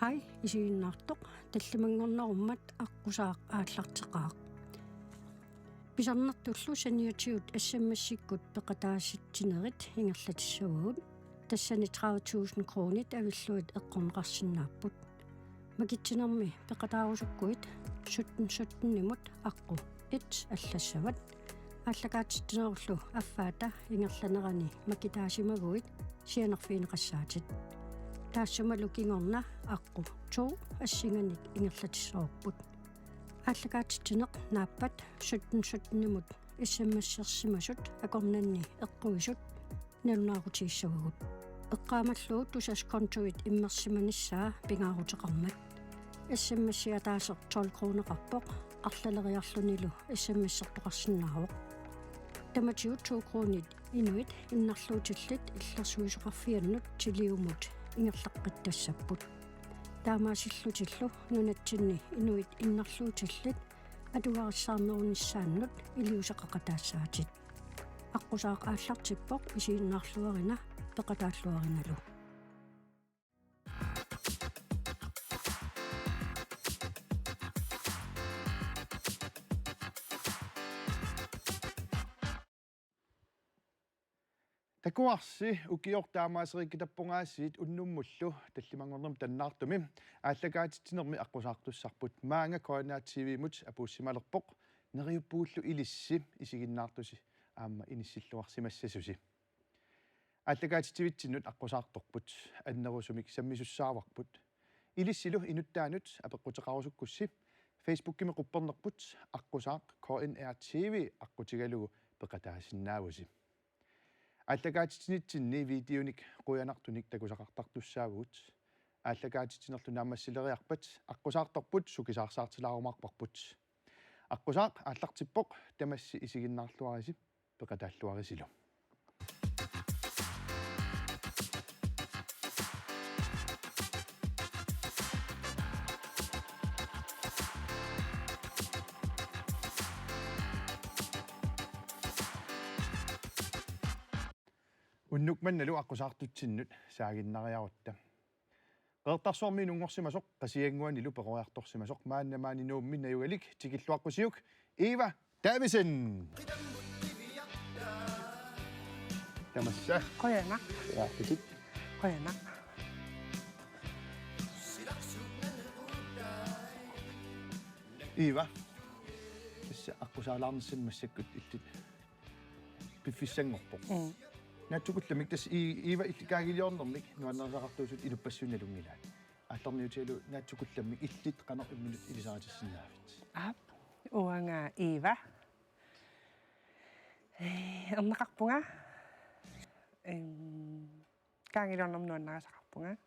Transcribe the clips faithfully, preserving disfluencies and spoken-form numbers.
Hej, isiginnaartoq, tallimanngornerummat Aqqusaaq aallarteqaaq. Pisarnertullu saniatigut S M S-ikkut peqataasitsinerit ingerlatissavagut. Tassani tredive tusind kronit avillugit eqqorneqarsinnaapput. Makitsinermi peqataarusukkuit sytten sytten-imut aqqut et allassavat. Aallakaatitsinerullu affaata ingerlanerani makitaasimaguit sianerfigineqassaatit. Taassumalu kingorna aqqut to assinganik ingerlatissavarput. Aallakaatitsineq naappat sytten sytten-imut S M S-ersimasut akornanni eqquisut nalunaarutigissavagut. Eqqaamallugu Tusass kontuit immersimanissaa pingaaruteqarmat. S M S-i ataaseq tolv kroneqarpoq, arlaleriarlunilu S M S-ertoqarsinnaavoq. Tamatigut to kronit inuit innarluutillit illersuisoqarfiannut tiliumut ingerlaqqittassapput. Taamaasillutillu nunatsinni inuit innarluutillit atugarissaarnerunissaannut iliuuseqaqataassaatit. Aqqusaaq aallartippoq, isiginnaarluarina peqataalluarinalu. Takuarsi, ukioq taamaaseriikkattappoq aasiit unnummullu tallimanngornermut tannaartumi aallakaatitsinermi aqqusaartussarput. Maanga K N R T V-mut apuussimalerpoq, neriuppugullu ilissi isiginnaartusi aamma inissilluarsimassasusi. Aallakaatitsivitsinnut aqqusaartorput, annerusumik sammisussaavarput. Ilissilu inuttaanut apeqquteqarusukkussi Facebookimi quppernerput Aqqusaaq K N R T V aqqutigalugu peqataasinnaavusi. Aallakaatitsinitsinni videonik qujanartunik takusaqartartussaavugut. Aallakaatitsinerlu naammassileriarpat aqqusaartorput, sukisaarsaartilaarumaarparput. Aqqusaaq aallartippoq, tamassi isiginnaarluarisi, peqataalluarisilu. Unnuk mannalu aqqusaartutsinnut saaginnariarutta. Qeqertarsuarmi inunngorsimasoq, Qasigiannguanilu peroriartorsimasoq, maanna maani Nuummi najugalik tikilluaqqusiuk, Eva Davidsen. Tamassa. Qujanaq. Ja, pisit. Qujanaq. Eva, tassa aqqusaalaarnissannut massakkut illit piffissanngorpoq. Mm. Naatsukullammik tassa i-, Eva, illit kaagiliornermik nuannarisaqartuusut inuppassuit nalunngilaat. Aallarniutigalugu naatsukullammik illit qanoq imminut ilisaritissinnaavit? Aap, uanga Eva. Ee, erneqarpunga. Em, kaagiliornermik nuannarisaqarpunga.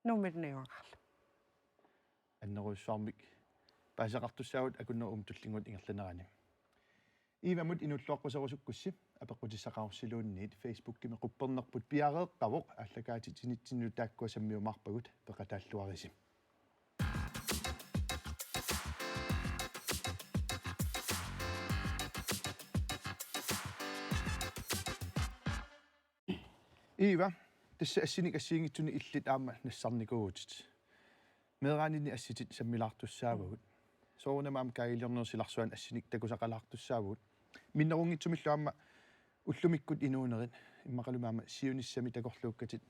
Nuummilu najugaqarlunga. Annerujussuarmik paasisaqartussaavugut akunnerup uuma tullinnguuta ingerlanerani. Evamut inuulluaqquserusukkussi apeqqutissaqarussiluunniit Facebookimi quppernerput piareeqqavoq, aallakaatitsitsinnut taakkua sammiumaarpagut, peqataalluarisi. Eva, tassa assinik assigiinngitsuni illit aamma nassarnikuuvutit. Meeraaninni assitit sammilaartussaavagut. Soorunami aamma kaagiliornerup silarsuani assinik takusaqalaartussaavagut. Minnerunngitsumillu aamma ullumikkut inuunerit, immaqalumi aamma siunissami takorluukkatit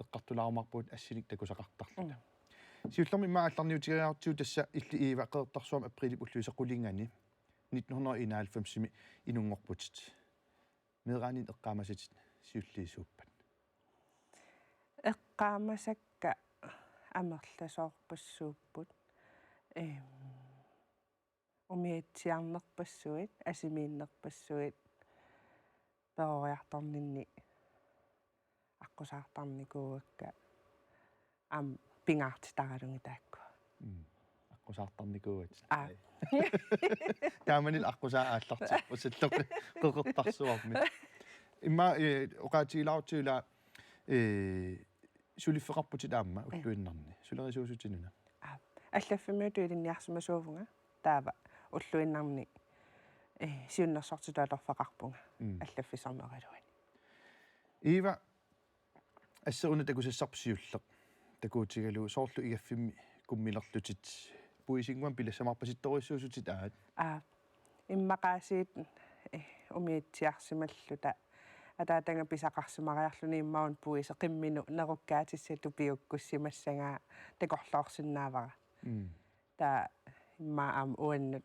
eqqartulaarumaarpagut assinik takusaqartarluta. Mm. Siullermik immaqa aallarniutigeriarutsigu, tassa illit Eva Qeqertarsuarmi aprilip ulluisa qulingani nitten hundrede og enoghalvfems-imi inunngorputit. Meeraaninni eqqaamasatit siulliit suuppat? Eqqaamasakka amerlasoorpassuupput. Em, umiatsiarnerpassuit, asimiinnerpassuit, peroriartorninni aqqusaartarnikuuakka. Aamma pingaartitaralugit taakku. Mm. Aqqusaartarnikuuat. Aa. Ai. Taamanilu aqqusaaq aallartippoq, salloqi-, Qeqertarsuarmi. Immaqa, eh, oqaatigilaarutsigu ilaa, eh, suliffeqarputit aamma ulluinnarni. Sulerisuusutit una? Aa. Allaffimmiutut ilinniarsimasuuvunga. Taava ulluinnarni, eh, siunnersortitut atorfeqarpunga. Mm. Allaffissornerugaluani. Eva, asseq una takusassarput siulleq. takuutigalugu soorlu igaffimmi kummilerlutit puisinnguamik pilassamarpasittorujussuusutit aat. Aa, immaqaasiit eh, umiatsiarsimalluta ataataga pisaqarsimariarluni immaqa una puisi qimminut nerukkaatissatut piukkussimassagaa takorloorsinnaavara. Mm. Taava immaqa aamma uannut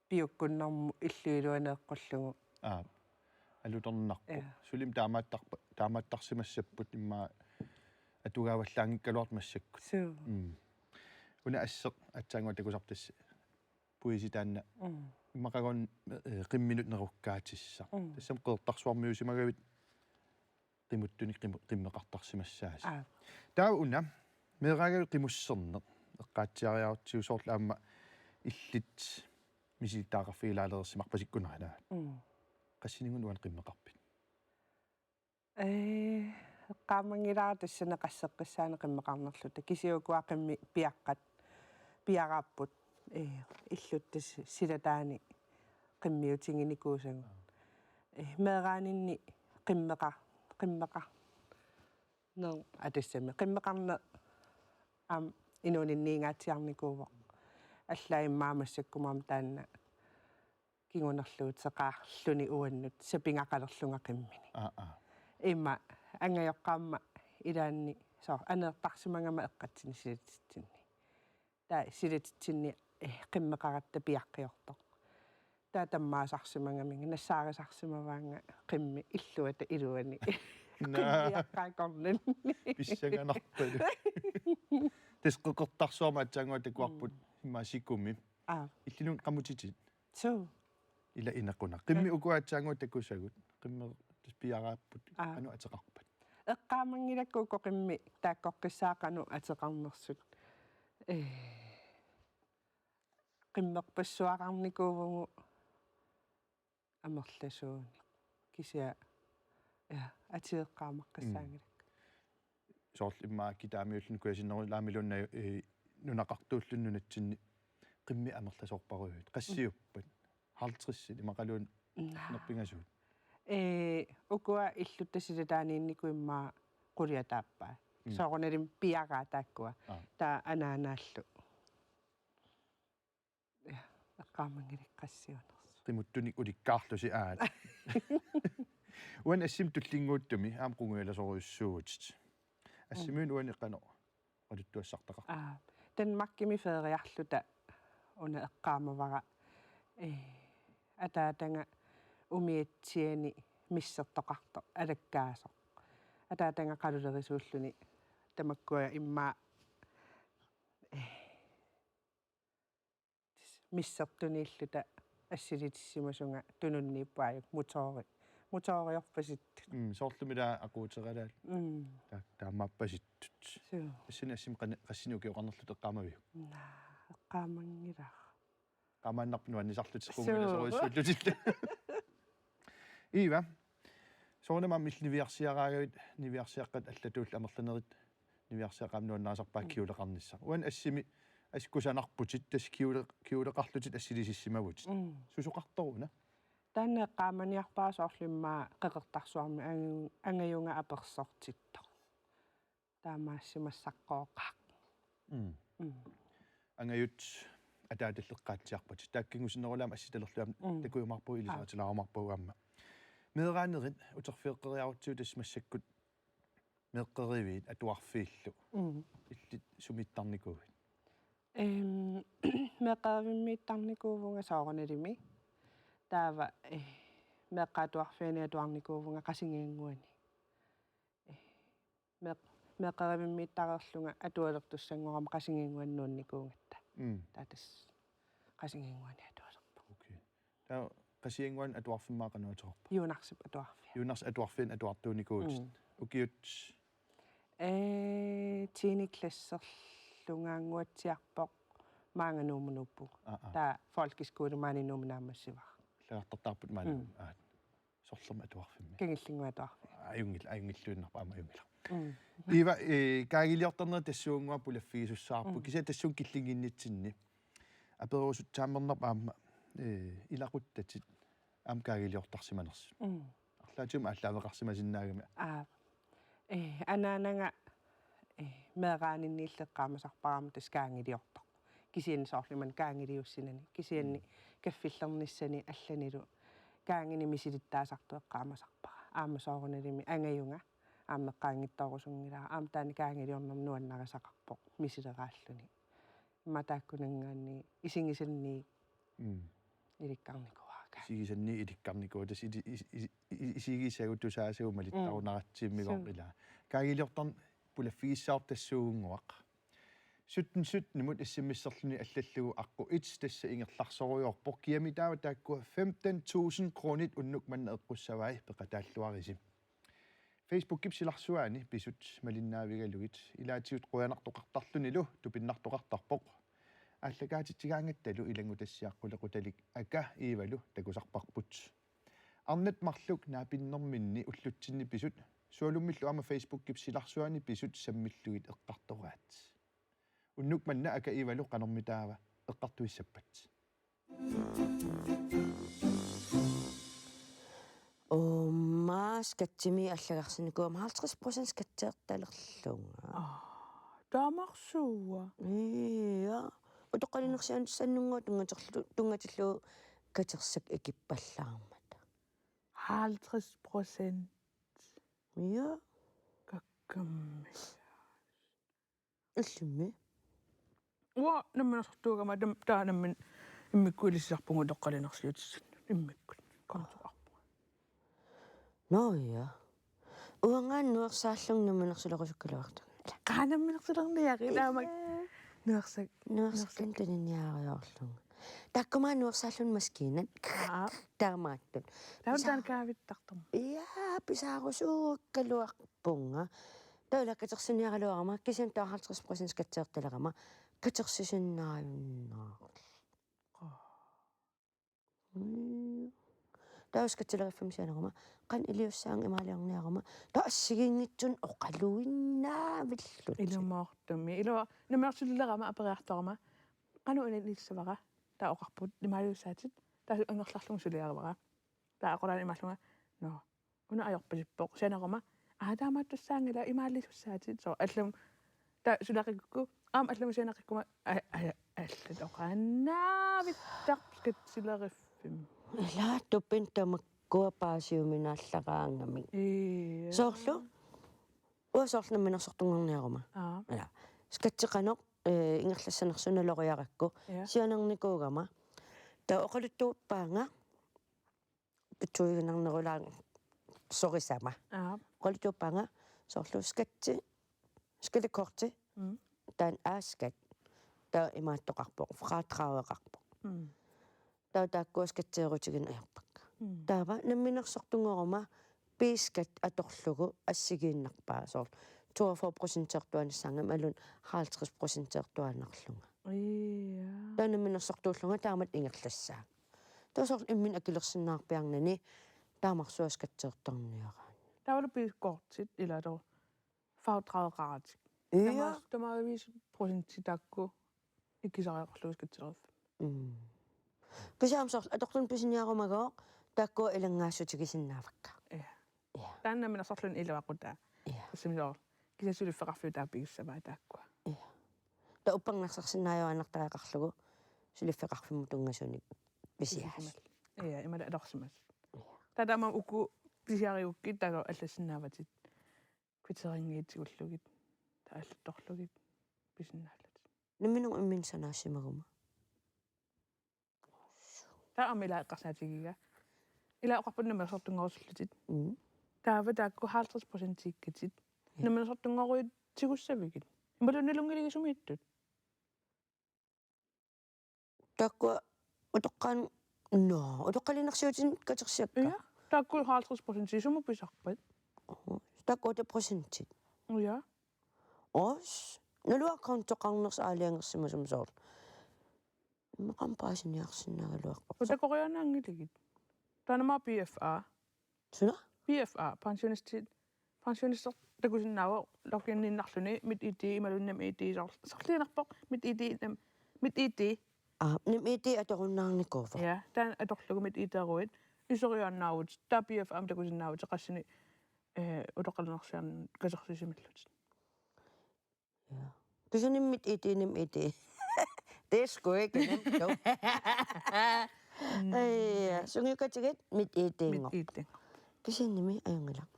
piukkunnermut illup iluani eqqullugu. Aap. Alutornarpoq. Ja. Sulim taamaattarpa-, taamaattarsimassapput immaqa atugaavallaanngikkaluartoq massakkut. Suu. Mm. Una asseq aatsaannguaq takusarput tassa puisi taanna. Mm. Immaqaluunniit eh, qimminut nerukkaatissaq. Mm. Tassami Qeqertarsuarmiuusimagavit qimuttunik qimu-, qimmeqartarsimassaasi. Aap. Taava una meeraagavit qimusserneq eqqaatsiariarutsigu soorlu aamma illit misilittagaqarfigilaalereersimarpasikkunarina. Mm. Qassinik uani qimmeqarpit? Ee, eqqaamanngilara tassani qasseqqissaani qimmeqarnerluta. Kisianni ukua qimmit piaqqat, piaraapput, ee, illuttut si-, silataani qimmiutiginikuusagut. Ee, meeraaninni qimmeqa-, qimmeqa-, ner-, aa, tassami. Qimmeqarneq aamma inuuninniingaatsiarnikuuvoq. Allaat immaqa massakkut aamma taanna kingunerluuteqarluni uannut sapigaqalerlunga qimmini. Aa, aa. Immaqa angajoqqaama ilaanni soorlu aneertarsimagama eqqatsinni silatitsinni. Taava silatitsinni eh, qimmeqaratta piaqqiortoq. Taava tammaasarsimagamiga nassaarisarsimavaanga qimmit illuata iluani. Naa. Qimmiaqqaakornanni. Pissanganarpalu. Tassa Qeqertarsuarmi aatsaannguaq takuarput mm. Immaqa sikumi. Aa. Illinut qamutitit. Suu. Ila inaquna. Qimmit uku aatsaannguaq takusagut. Qimmit tassa piaraapput. Aa. Qanoq ateqarpat? Eqqaamanngilakka uku qimmit taakkoqqissaaq qanoq ateqarnersut. Ee. Qimmerpassuaqarnikuuvugut amerlasuunik. Kisianni ja, ateqqaamaqqissaanngilakka. Mm. Soorlu immaqa kitaamiulluni kujasinnerulaamiluunniit eh, nunaqartuulluni nunatsinni qimmit amerlasoorparujuit. Qassiuppat? Halvtredsit imaqaluunniit nerpingasuut. Ee, ukua illutta silataaniinnikuupput immaqa quliataappai. Mm. Soorunalimi piaraa taakkua. Aa. Taava anaanaallu. Ja, eqqaamanngilakka qassiunersut. Qimuttunik ulikkaarlusi aat. Uani assimi tullinnguuttumi aamma qungujalasorujussuuvutit. Assimiunut uani qanoq oqaluttuassartaqarpa? Aa, Danmarkimi feriarluta una eqqaamavara. Ee, ataataga umiatsiani missertoqartoq alakkaasoq. Ataataga qalulerisuulluni tamakkua immaqa missertuniilluta assilitissimasunga tununniippoq aajuku motoori. Motooriorpasittut. Mm, soorlumi taava aquuteralaat. Mm. Ta-, taamaappasittut. Suu. Tassani assimi qani-, qassinik ukioqarnerlutit eqqaamaviuk? Naa, eqqaamanngilara. Eqqaamaannarput nuannisarlutit. Suu. Qungujalasorujussuullutillu. Eva, soorunami aamma illit niviarsiaraagavit, niviarsiaqqat allatullu amerlanerit niviarsiaqqat aamma nuannarisarpaat mm. Kjoleqarnissaq. Uani assimi assut kusanarputit, tassa kjole-, kjoleqarlutit assilisissimavutit. Mm. Susoqartoruna? Taanna eqqaamaniarpara soorlu immaqa Qeqertarsuarmi ang-, angajunga apersortittoq. Taamaassimassaqqooqaaq. Mm. Mm. Angajut ataatallit eqqaatsiarpatit. Taakku kingusinnerulaamik assitalerlugu aamma mm. Takujumaarpagut aa. Ilisaritilaarumaarpagut aamma. Meeraanerit uterfigeqqeriarutsigu tassa massakkut meeqqeriviit atuarfiillu. Mm. Illit sumiittarnikuuit? Ehm, meeqqerivimmiittarnikuuvunga soorunalimi. Taava, eh, meeqqat atuarfianni atuarnikuuvunga Qasigiannguani. Eh, meeq-, meeqqerivimmiittareerlunga atualertussanngorama Qasigiannguani nuunnikuugatta. Mm. Taava tassa Qasigiannguani atualerpunga. Okay. Taava Qasigiannguani atuarfimmi qanoq ateqarpa? Juunarsip atuarfia. Juunarsip atuarfiani atuartuunikuuvutit. Mm. Ukiut? Ee, tiende klasserlungaannguatsiarpoq maanga Nuummut nuuppugut. Aa, aa. Taava folkeskole maani Nuummi naammassivara. Allagartartaarput maani. Mm. Aa. Sorlermi atuarfimmi? Kangillinnguit atuarfia. Ajunngil-, ajunngilluinnarpoq aamma ajunngilaq. Mm. Eva, ee, kaagiliortarnerit tassuunnguaq pulaffigisussavarput. Mm. Kisianni tassunga killinnginnitsinni apererusutsaammernerput aamma, ee, ilaquttatit aamma kaagiliortarsimanersut. Mm. Arlaatigut aallaaveqarsimasinnaagami. Aa. Ee, anaanaga Meeraaninniilli eqqaamasarpara aamma tassa kaangiliortoq. Kisianni soorlu imannak kaangiliussinani. Kisianni kaffillernissani allanilu kaanginik misilittaasartut eqqaamasarpara. Aamma soorunalimi angajunga. Aamma eqqaanngitsoorusunngilara. Aamma taanna kaangiliornermut nuannarisaqarpoq misileraalluni. Immaqa taakkunanngaanniit isigisanniit Mm. ilikkarnikuuara. Isigisanniit ilikkarnikuuara. Tassa ili-, is-, is-, is-, isigisagut tusaasagut malittarunaratsigu Mm. Suu. Ilaa. Kaangiliortarneq pulaffigissavara tassuugunnguaq. Sytten sytten-imut S M S-erluni allallugu aqqut et tassa ingerlasorujoorpoq. Kiamik taava taakkua femten tusind kronit unnuk manna eqqussavai, peqataalluarisi. Facebookip silarsuaani pisut malinnaavigalugit ilaatigut qujanartoqartarlunilu tupinnartoqartarpoq. Aallakaatitsigaangattalu ilanngutassiaq qulequtalik Aka Iivalu takusarparput. Arnat marluk naapinnerminni ullutsinni pisut, sualummillu aamma Facebookip silarsuaani pisut sammillugit eqqartoraat. Unnuk manna Aka Iivalu qanormitaava eqqartuissappat? Uumma, skattimik allagarsinnikuugama halvtreds procent skatteertalerlunga. Aa, taamarsuua. Ia. Utoqqalinersiunissannunnguaq tunngatillu-, tunngatillugu katersat ikippallaarmata. Halvtreds procent. Ia. Kakkammi. Illimmi? Uanga namminersortuugama tam-, taava nammineq immikkut ilisarpunga utoqqalinersiutissannut. Immikkut. Kontoqarpunga. Nå ja. Uanga nuersaallunga namminersulerusukkaluartunga. Qaa namminersulerniaruk taama. Ia. Nuersak-, nuersakkani nuersak-, tuniniaarujoorlunga. Taakkuma nuersaallunga maskiinat. Aa. Taamaattut. Taava pisa-, taanna kaavittartorma. Ia, pisaarusuukkaluarpunga. Taava ila katersiniaraluarama, kisianni taava halvtreds procent skatteertalerama, katersisinnaajunnaarlugu. Mm. Taava skattileriffimmi sianeruma, qanoq iliussaanga imaaliorniaruma, taava assigiinngitsunik oqaluinnaavilluni. Ilumoortumik. Ilua, namminersulerama aperiartorama, qanoq inissavara, taava oqarput, imaaliussaatit, taava angerlarlunga suliarivara. Taava aqulaana imaallunga, nå, una ajorpasippoq. Sianeruma, aa, taamaattussaanngilaq, imaaliussaatit. Soorlu allamik, taava suleqakkukku, aamma allamik sianeqakkuma, a-, a-, allat oqaannaavittarput skattileriffimmi. Ila tupinnaq tamakkua paasiuminaallaraangamik. Ia. Soorlu, uanga soorlu namminersortunngorniaruma. Aa. Ila. Skatti qanoq, eh, ingerlassanersoq naloriarakku. Ia. Sianernikuugama. Taava oqaluttuuppaanga, pitsuiginarnerulaanngilaq sorisama. Aap. Oqaluttuuppaanga soorlu skatti, skattekorti, mm, taanna A-skat, taava imaattoqarpoq, fradrageqarpoq. Mm. Taava taakkua skatteerutigineq ajorpakka. Mm. Taava namminersortunngoruma B-skat atorlugu assigiinnarpaa soorlu toogfyrre procentertuanissaanga imaluunniit halvtreds procentertuaannarlunga. Ia. Taava namminersortuullunga taamatut ingerlassaanga. Taava soorlu imminut akilersinnaarpiarnani taamarsuaq skatteertarniaraanni. Taavalu B-kortit ilaat fradrageqaratik. Ia. Tamaas-, tamaviisa procentit taakku ikisariaqarlugit skattileriffimmi. Mm. Kisianni soorlu atortunik pisiniarumagooq taakkua ilanngaassutigisinnaavakka. Ia. Ia. Taanna namminersorluni iluaqutaa. Ia. Tassami soorlu kisianni suliffeqarfiup taava pigissavaa taakkua. Ia. Taava uppernarsarsinnaajuaannartariaqarlugu suliffeqarfimmut tunngasunik pisiaas. Pisisimalluni. Ia, imaluunniit atorsimasut. Ia. Taava taamaammat uku pisiarigukkit taava allassinnaavatit. Kvitteringiit tigullugit. Taava allattorlugit. Pisinnaallatit. Nammineq imminut sanaassimaguma. Taava aamma ila eqqarsaatigiga. Ila oqarput namminersortunngorusullutit. Mm. Taava taakku halvtreds procentiikkatit. Ja. Namminersortunngoruit tigussavigit. Imaluunniit nalunngiligisoq sumiittut. Taakkua utoqqaannaq, nå, utoqqalinersiutinik katersiakka. Ja, taakku halvtreds procent sumut pisarpat. Oho. Taakku otte procentit. Ja. Os, naluara kontoqarnersoq aalajangersimasumik soorlu. Immaqa aamma paasiniarsinnaagaluarparput. Utakoriaannaanngilagit. Taanna aamma P F A. Suna? P F A, pensionistit, pensionister takusinnaavoq loginiinnarluni, MitID imaluunniit NemID soor-, sorliinerpoq, MitID, Nem-, MitID. Aa, NemID atorunnaarnikuuvoq. Ja, taanna atorlugu MitID-eruit, isoriaannaavutit, taava P F A-mut takusinnaavutit, qassinik, eh, utoqqalinersianik katersisimallutit. Kisianni MitID-imi ID. Det er sgu ikke nemt, jo. Ej, sungiukkatigit MitID-nngooq. MitID. Kisiannimi ajunngilaq.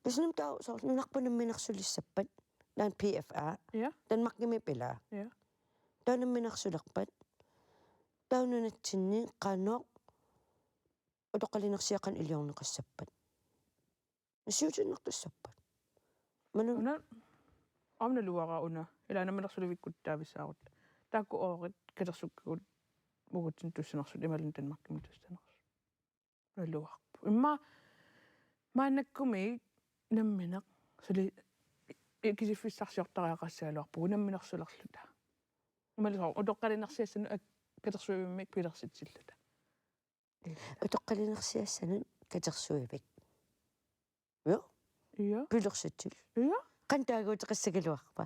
Kisiannimi taava soorlu nunarput namminersulissappat. Taanna PFA. Ja. Danmarkimi pilaa. Ja. Taava namminersulerpat. Taava nunatsinni qanoq utoqqalinersiat qanoq iliorneqassappat. Nassiutiinnartussappat. Manu. Una, aamma naluara una. Ilaa namminersulivikkut taavissaagut. Taakku oorit katersukkagut uagutsinnut tussanersut imaluunniit Danmarkimut tussanersut. Naluarput. Immaqa maannakkumiit nammineq suli i-, ikisiffissarsiortariaqassagaluarpugut namminersulerluta. Imaluunniit soorlu utoqqalinersiassanut ak-, katersuivimmik pilersitsilluta. Utoqqalinersiassanut katersuivik. Jo? Ja. Pilersitsilluta. Ja. Qanoq taaguuteqassagaluarpa?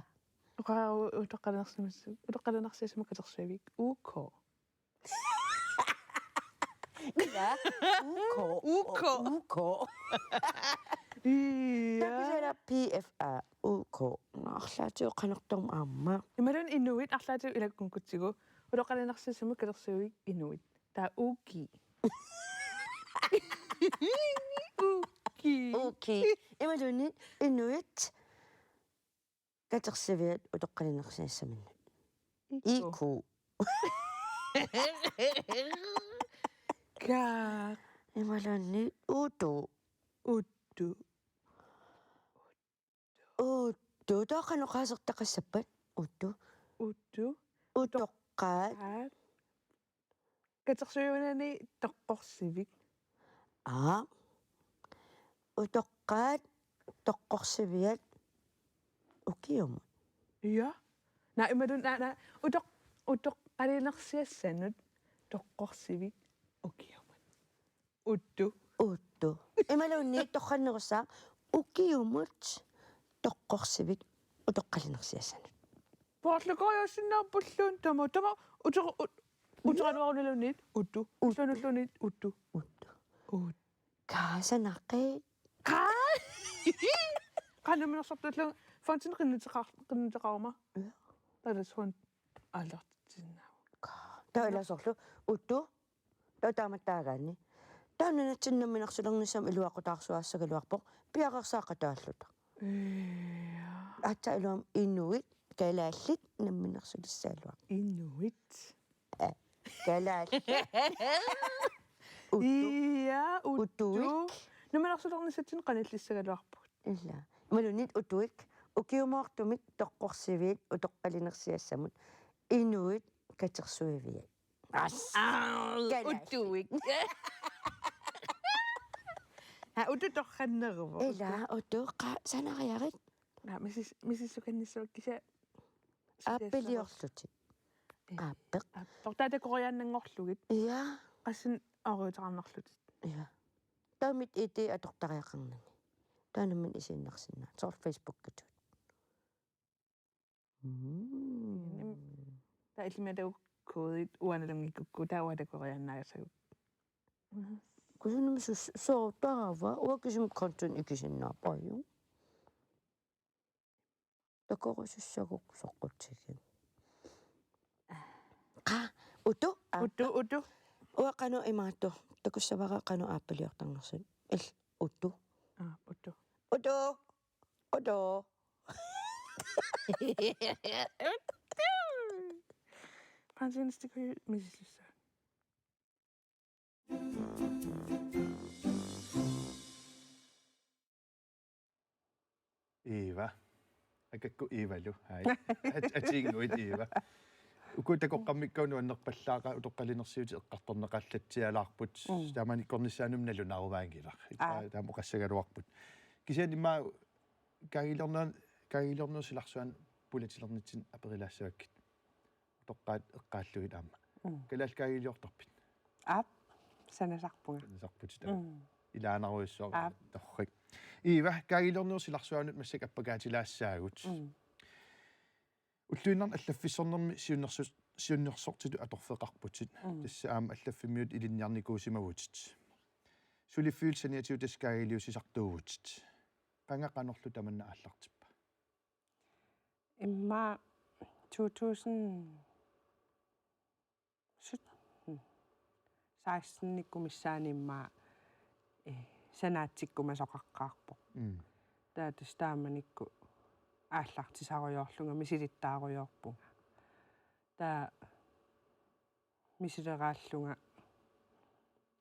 Oqa-, utoqqalinersimas-, utoqqalinersiassamut katersuivik. U K. Ja. U K. U K. U K. Ja. Takusiara PFA, U K. Arlaatigut qanartorm aamma. Imaluunniit inuit arlaatigut ilakkunkutsigu. Utoqqalinersiassamut katersuivik inuit. Taava U K. U K. U K. Imaluunniit inuit katersuiviat utoqqalinersiassaminnut. I K. I K. Ka. Imaluunniit U T. U T. U T. Taava qanoq oqaasertaqassappat? U T. U T. Utoqqaat. Aa. Katersuivinani toqqorsivik. Aa. Utoqqaat toqqorsiviat ukiumut. Ja. Naa imaluunniit naa, naa utoq-, utoqqalinersiassanut toqqorsivik ukiumut. U T. U T. Imaluunniit torrannerussaaq ukiumut toqqorsivik utoqqalinersiassanut. Poorlukoriussinnaappulluunniit tama, tama uter-, ut-, uteralluaruniluunniit U T. U T. Ulluunniit U T. U T. U T. Kaasanaqi. Kaa! Qaa namminersortulluunniit fontin qinnuteqar-, qinnuteqaruma. Ja. Taava font aallartitsinnaavunga. Kaa. Taava ilaa soorlu U T. Taava taamattaagaanni. Taava nunatsinni namminersulernissamut iluaqutaarsugaassagaluarpoq piareersaaqqataalluta. Ja. Aatsaat iluamik inuit, kalaallit namminersulissagaluarput. Inuit. Aa, kalaallit. U T. Ja, U T. U T-uik. Namminersulernissatsinnut qanillissagaluarpugut. Ilaa. Imaluunniit U T-uik, ukiumoortumik toqqorsiviat utoqqalinersiassamut inuit katersuiviat. As. Aa, kalaallit. U T-uik. Ha, U T torranneruvoq. Ilaa, U T, qaa, sanariarit. Naa, misis-, misissukannissavat kisianni. Aappiliorlutit. Ee. Aappeq. Aappeq. Taava takoriaannanngorlugit. Ja. Qassinik ooriuteqarnerlutit. Ja. Taava MitID atortariaqarnani. Taava nammineq isiinnarsinnaavat. Soorlu Facebookitut. Mm. Taava illimmi atagu kodit uanga nalunngikkukku taava uanga takoriaannaagassagukku. Kusanami sus-, sooq taava? Uanga kisimi kontonik ikisinnaavara, jo. Takorusussagukku soqutigiga. Qaa, U T? Aa. U T, U T. Uanga qanoq imaattoq. Takussavara qanoq aappiliortarnersut. Il-, U T. Aa, U T. U T. U T. Pensionistikkut misissussaavat. Eva. Akakku Evalu. Hej. At-, atiinnguit Eva. Uku takoqqammikkut nuannerpallaaqaaq, utoqqalinersiutit eqqartorneqallatsialaarput. Mm. Taamanikkornissaanut nalunarumaanngilaq. Aa. Taama oqassagaluarput. Kisianni immaqa Kaagiliorner-, Kaagiliornerup silarsuanut pulatilernitsinni aperilaassavakkit. Utoqqaat eqqaallugit aamma. Mm. Kalaallit kaagiliortarpit? Aap, sanasarpunga. Sanasarputit aamma. Mm. Ilaanarujussuaq. Aap. Torrak. Eva, Kaagiliornerup silarsuanut massakkut appakaatilaassaagut. Mm. Ulluinnarni allaffissornermi siunnersu-, siunnersortitut atorfeqarputit. Mm. Tassa aamma allaffimmiut ilinniarnikuusimavutit. Suliffiup saniatigut tassa kaagiliussisartuuvutit. Qanga qanorlu tamanna aallartippa? Immaqa to tusind sytten, seksten-ikkut missaani immaqa, eh, sanaatsikkumasoqaqqaarpoq. Mm. Taava tassa taamanikkut aallartisarujoorlunga misilittaarujoorpunga. Taava misileraallunga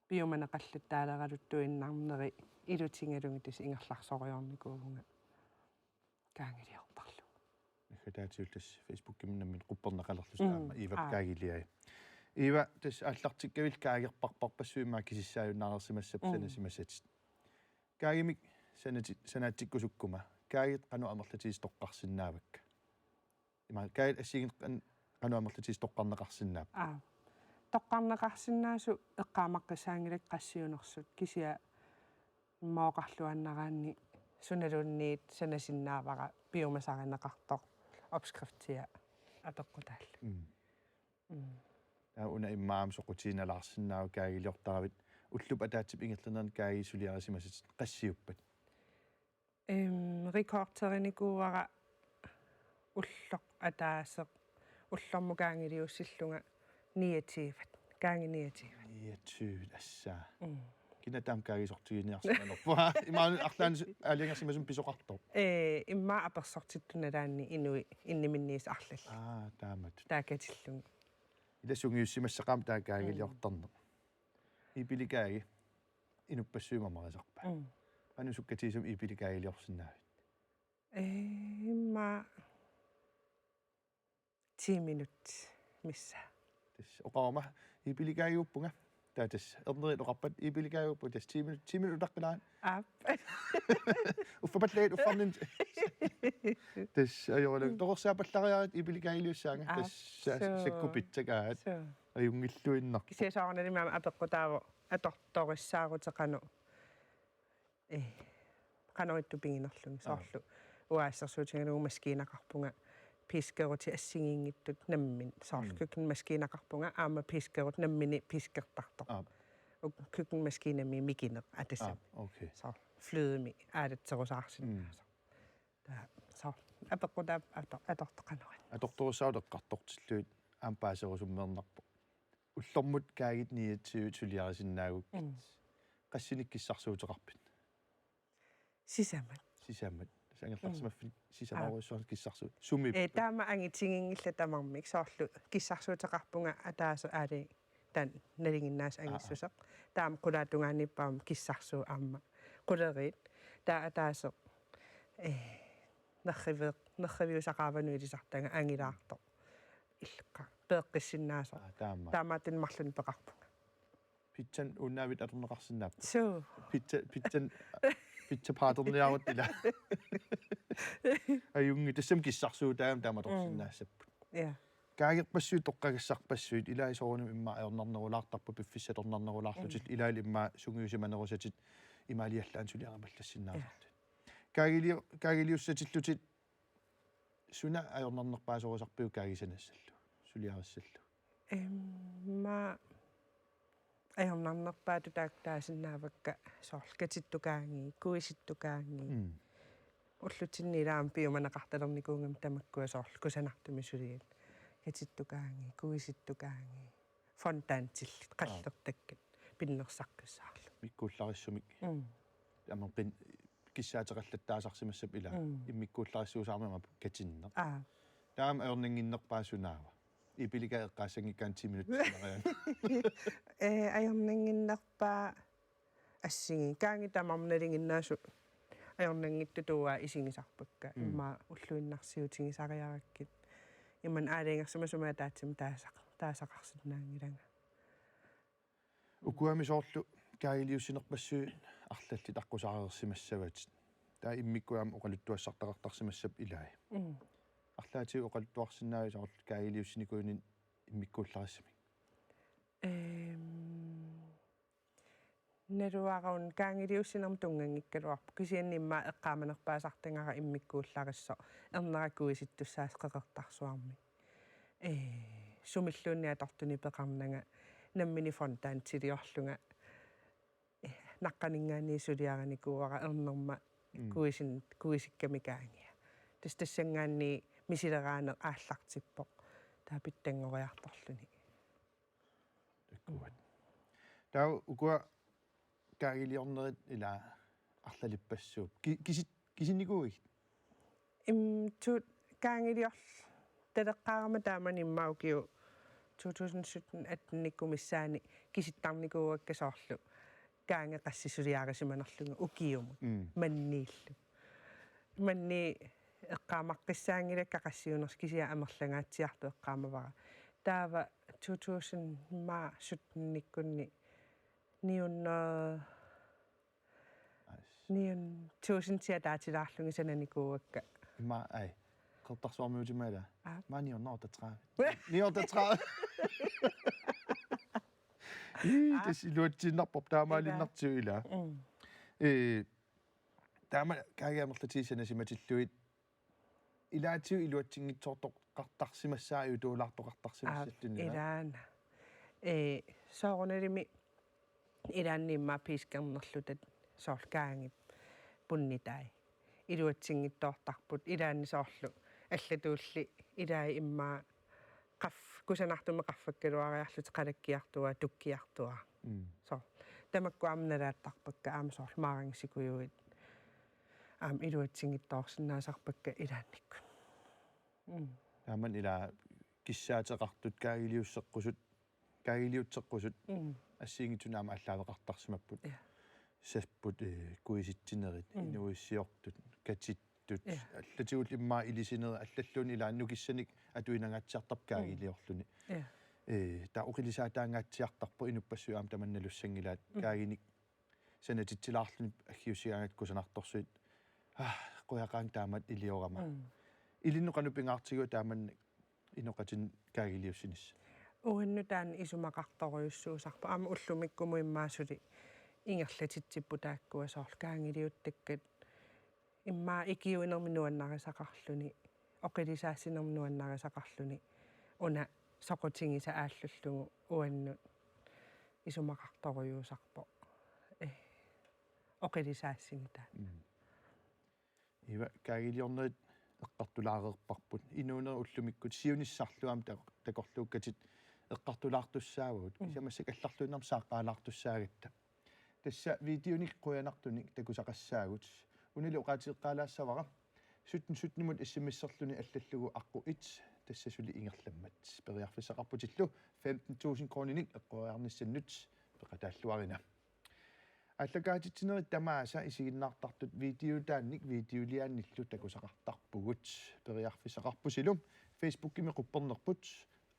piumaneqallattaaleraluttuinnarneri ilutigalugit tassa ingerlarsorujoornikuuvunga kaagiliortarlunga. Naggataatigut tassa Facebookimi nammineq qupperneqalerlusi. Mm, aamma Iivap, aa, kaagiliai. Iiva, tassa aallartikkavillu kaagerparparpassuit immaqa kisissaajunnaareersimassapput, mm, sanasimasatit. Kaagimik sanati-, sanaatsikkusukkuma, kaagit qanoq amerlatigisut toqqarsinnaavakka? Ima kaagit assigiinngitsut qan-, qanoq amerlatigisut toqqarneqarsinnaappat? Aa. Toqqarneqarsinnaasut eqqaamaqqissaanngilakka qassiunersut, kisianni immaqa oqarluaannaraanni sunaluunniit sanasinnaavara piumasarineqartoq opskriftia apeqqutaalluni. Mm. Mm. Taava una immaqa aamma soqutiginalaarsinnaavoq kaagiliortaravit, ullup ataatsip ingerlanerani kaagit suliarisimasatit qassiuppat? Em, rekorderinikuuara ulloq ataaseq, ullormut kaagiliussillunga niogtyve, kaagit niogtyve. Niogtyve, tassa. Mm. Kina taama kaagisortiginiarsimanerpoq? Imaluunniit arlaannik su-, aalajangersimasumik pisoqartoq? Ee, immaqa apersortittut nalaanni inuit inniminniisut arlallit. Aa, taamatut. Taava katillugit. Ila sungiussimassaqaaq taava kaagiliortarneq. Mm. Iipili Kaagi inuppassuit mamarisarpai. Mm. Qanoq sukkatigisumik Iipili kaagiliorsinnaavit? Ee, immaqa ti minut missaa. Tassa oqarama Iipili Kaagiuppunga. Taava tassa ernerit oqarpat Iipili Kaagiuppunga, tassa ti minut, ti minut utaqqilaat. Aap. Uffapallaat uffarninni. Tassa ajoralugu. Torersaappallariarit Iipili kaagiliussaanga. Aap. Tassa, suu, sakkut pitsakaat. Suu. Ajunngilluinnarpoq. Kisianni soorunalimi aamma apeqqutaavoq atortorissaarutit qanoq. Ee, qanoq ittoq piginerlugit. Aap. Soorlu uanga assersuutigalugu maskiinaqarpunga piskerutit assigiinngitsut nammineq. Soorlu, mm, køkkenmaskiinaqarpunga aamma piskerut nammineq piskertartoq. Aap. Uk-, køkkenmaskiinami mikineq atasami. Aap, okay. Soorlu flydemi aalatserusaarsinnaasoq. Mm. Taava soorlu apeqqutaavoq ator-, atortoqarnerit. Atortorissaarutit eqqartortillugit aamma paaserusummeernarpoq. Ullormut kaagit niogtyve suliarisinnaagukkit. Mm. Qassinik kissarsuuteqarpit? Sisamat. Sisamat. Tassa angerlarsimaffinni, mm, sisamarujussuarnik kissarsuut. Sumiipput? Ee, taama angitiginngillat tamarmik, soorlu kissarsuuteqarpunga ataaseq aali taanna nalinginnaasumik, aa, angissuseq. Taama qulaatungaaniippoq aamma kissarsuut aamma quleriit. Taava ataaseq, ee, nerrivi-, nerriviussaqaavanut ilisartagaq angilaartoq. Illuaqqat peeqqissinnaasoq. Aa, taama. Taamaattunik marlunnik peqarpunga. Pizzan uunnaavit atorneqarsinnaapput? Suu. Pizza, pizzan, pizza paaterniarutta ila. Ajunngilaq, tassami kissarsuutaa aamma taama atorsinnaassapput. Mm. Ja. Kaagerpassuit toqqagassarpassuit, ilai soorunami immaqa ajornarnerulaartarput, piffissaq atornarnerulaarlutillu, mm, ilai immaqa sungiusimanerusatit imaaliallaannaq suliarimallassinnaasartut. Ja. Kaagili-, kaagiliussatillutit suna ajornarnerpaasorusarpiuk kaagisanassallugu, suliarissallugu? Immaqa ajornarnerpaatut taakku taasinnaavakka soorlu katittukaangiit, kuisittukaangiit. Mm. Ullutsinni ilaa aamma piumaneqartalernikuugama tamakkua soorlu kusanartumik suliat. Katittukaangiit, kuisittukaangiit, fondantillit, aa, qallertakkat, pinnersaqqissaarlugit. Immikkuullarissumik. Mm. Aamma pin-, kissaateqallattaasarsimassapput ilaa. Mm. Immikkuullarissuusarami aamma katinneq. Aa. Taama ajornannginnerpaaq sunaava? Iipili Kaagi eqqaassanngikkaanni ti minutsit sanaarianni. Ee, ajornannginnerpaaq assigiinngitsoq. Kaagit tamarmik nalinginnaasut ajornanngitsutut uanga isigisarpakka. Mm. Immaqa ulluinnarsiutigisariarakkit. Imannak aalajangersimasumik ataatsimik taasaq-, taasaqarsinnaanngilanga. Ukuami soorlu kaagiliussinerpassuit arlallit aqqusaarsimassavatit. Taava immikkut aamma oqaluttuassartaqartarsimassapput ilai. Mm. Arlaatigut oqaluttuarsinnaavit soorlu kaagiliussinikuuninni immikkuullarissamik? Ehm, naluara una kaagiliussinermut tunnganngikkaluarpoq. Kisianni immaqa eqqaamanerpaasartagara immikkuullarissoq. Ernera kuisittussaasut qeqertarsuarmik. Ee, sumilluunniit atortunik peqarnanga nammineq fondantiliorlunga, ee, naqqaninngaanniit suliarinikuuara ernerma, mm, kuisin-, kuisikkamik kaangia. Tassa tassanngaanniit misileraaneq aallartippoq. Taava pitsanngoriartorluni. Takkuat. Taava ukua kaagiliornerit ila arlalippassuupput. Ki-, kisit-, kisinnikuuigit? Im, tu-, kaagilior-, taleqqaarama taamani immaqa ukiut to tusind sytten atten-ikkut missaanni kisittarnikuuakka soorlu kaange qassit suliarisimanerlugit ukiumut. Mm. Manniillu. Manni eqqaamaqqissaanngilakka qassiunersut kisianni amerlangaatsiartut eqqaamavara. Taava to tusind immaqa sytten-ikkunni ni hundrede Ais. Ni hundrede tusind-it ataatilaarlugit sananikuuakka. Ima ai. Qeqertarsuarmiutima ila. Aa. Ima ni hundrede otteogtredive. Ni hundrede otteogtredive. Ii, aa, tassa iluatsiinnarpoq taamaaliinnartigu ila. Mm. Ee, taama kaagi amerlatigisut sanasimatillugit ilaatigut iluatsinngitsoortoqartarsimassaajuttulaartoqartarsimassalluni. Aap, ilaana. Ee, soorunalimi ilaanni immaqa piiskernerluta soorlu kaagip punnitai. Iluatsinngitsoortarput ilaanni soorlu allatuulli ilai immaqa qaff-, kusanartumik qaffakkaluariarlutik qalakkiartuaat tukkiartuaat. Mm. Soorlu. Tamakku aamma nalaattarpakka aamma soorlu maarangissikujuit. Aamma iluatsinngitsoorsinnaasarpakka ilaannikkut. Mm. Taamani ila kissaateqartut kaagiliusseqqusut, kaagiliutseqqusut, mm, assigiinngitsunik aamma aallaaveqartarsimapput. Ja. Sapput, eh, kuisitsinerit, mm, inuuissiortut, katittut, ja, allatigullu immaqa ilisinerit allalluunniit ilaanni nukissanik atuinangaatsiartarpoq, mm, kaagiliorluni. Ja. Eh, taava oqilisaataangaatsiartarpoq inuppassuit aamma tamanna nalussanngilaat, mm, kaaginik sanatitsilaarluni aggiussigaangatta kusanartorsuit. Ah, qujaqaanga taamatut iliorama. Mm. Ilinnut qanoq pingaartigiva taamannak inoqatinik kaagiliussinissaq? Uannut taanna isumaqartorujussuusarpoq. Aamma ullumikkumut immaqa suli ingerlatitsipput taakkua soorlu kaagiliuttakkat. Immaqa ikiuinermik nuannarisaqarluni, oqilisaassinermik nuannarisaqarluni, una soqutigisaq aallullugu uannut isumaqartorujussuusarpoq. Eh, oqilisaassineq taanna. Mm. Iva, kaagiliornerit eqqartulaareerparput. Inuunerit ullumikkut siunissarlu aamma ta-, takorluukkatit eqqartulaartussaavagut. Mm. Kisianni massakkut allarluinnarmik saaqqaalaartussaagatta. Tassa videonik qujanartunik takusaqassaagut. Unali oqaatigeqqaalaassavara sytten sytten-imut S M S-erluni allallugu aqqut et, tassa suli ingerlammat. Periarfissaqarputillu femten tusind kroninik eqqoriarnissannut peqataalluarina. Aallakaatitsinerit tamaasa isiginnaartartut videotaannik videoliaannillu takusaqartarpugut. Periarfissaqarpusilu Facebookimi quppernerput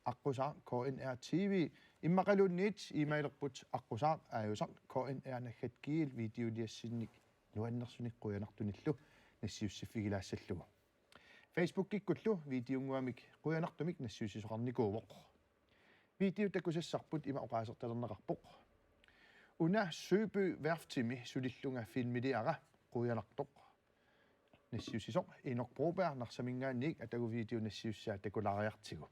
aqqusaaq K N R T V, immaqaluunniit e-mailerput aqqusaaq aajusaq K N R naggat G L videoliassinnik nuannersunik qujanartunillu nassiussiffigilaassallugu. Facebookikkullu videonnguamik qujanartumik nassiussisoqarnikuuvoq. Video takusassarput ima oqaasertalerneqarpoq: Una Søby Værftimi sulillunga filmiliara, qujanartoq. Nassiussisoq Inuk Broberg Narsaminngaanniit atagu video nassiussaa takulaariartigu.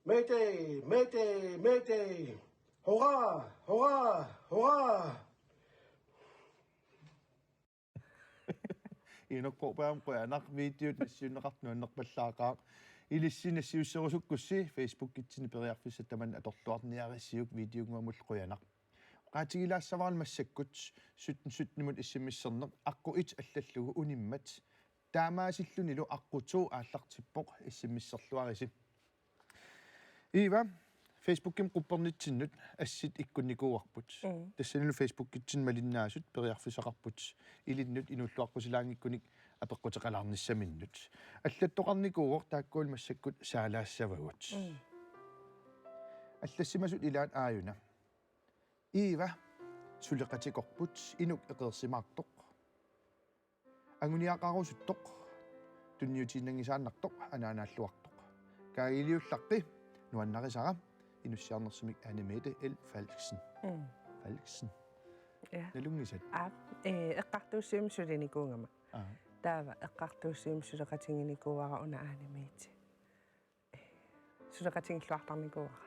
Mayday, mayday, mayday. Hurra, hurra, hurra. Inuk Broberg, qujanaq videot nassiunneqartoq nuannerpallaaqaaq. Ilissi nassiusserusukkussi Facebookitsinni periarfissat tamanna atorluarniarisiuk videonnguamullu qujanaq. Oqaatigilaassavara massakkut sytten sytten-imut S M S-erneq aqqut et allallugu unimmat. Taamaasillunilu aqqut to aallartippoq S M S-erluarisi. Iva, Facebookimi quppernitsinnut assit ikkunnikuuarput. Mm. Tassanilu Facebookitsinni malinnaasut periarfissaqarput ilinnut inuulluaqqusilaanngikkunik apeqquteqalaarnissaminnut. Allattoqarnikuuvoq taakkualu massakkut saalaassavagut. Mm. Allassimasut ilaat aajuna. Iva, suleqatikorput, Inuk eqeersimaartoq. Anguniagaqarusuttoq, tunniutiinnanngisaannartoq, anaanaalluartoq. Kaagiliullaqqi, nuannarisara, inussiarnersumik Ane Mette L. Falksen. Mm. Falksen. Ja. Nalunngisat? Aap, eh, eqqartuussivimmut sulinikuugama. Aa. Taava eqqartuussivimmut suleqatiginikuuara una Ane Mette. Eh, Suleqatigilluartarnikuuara.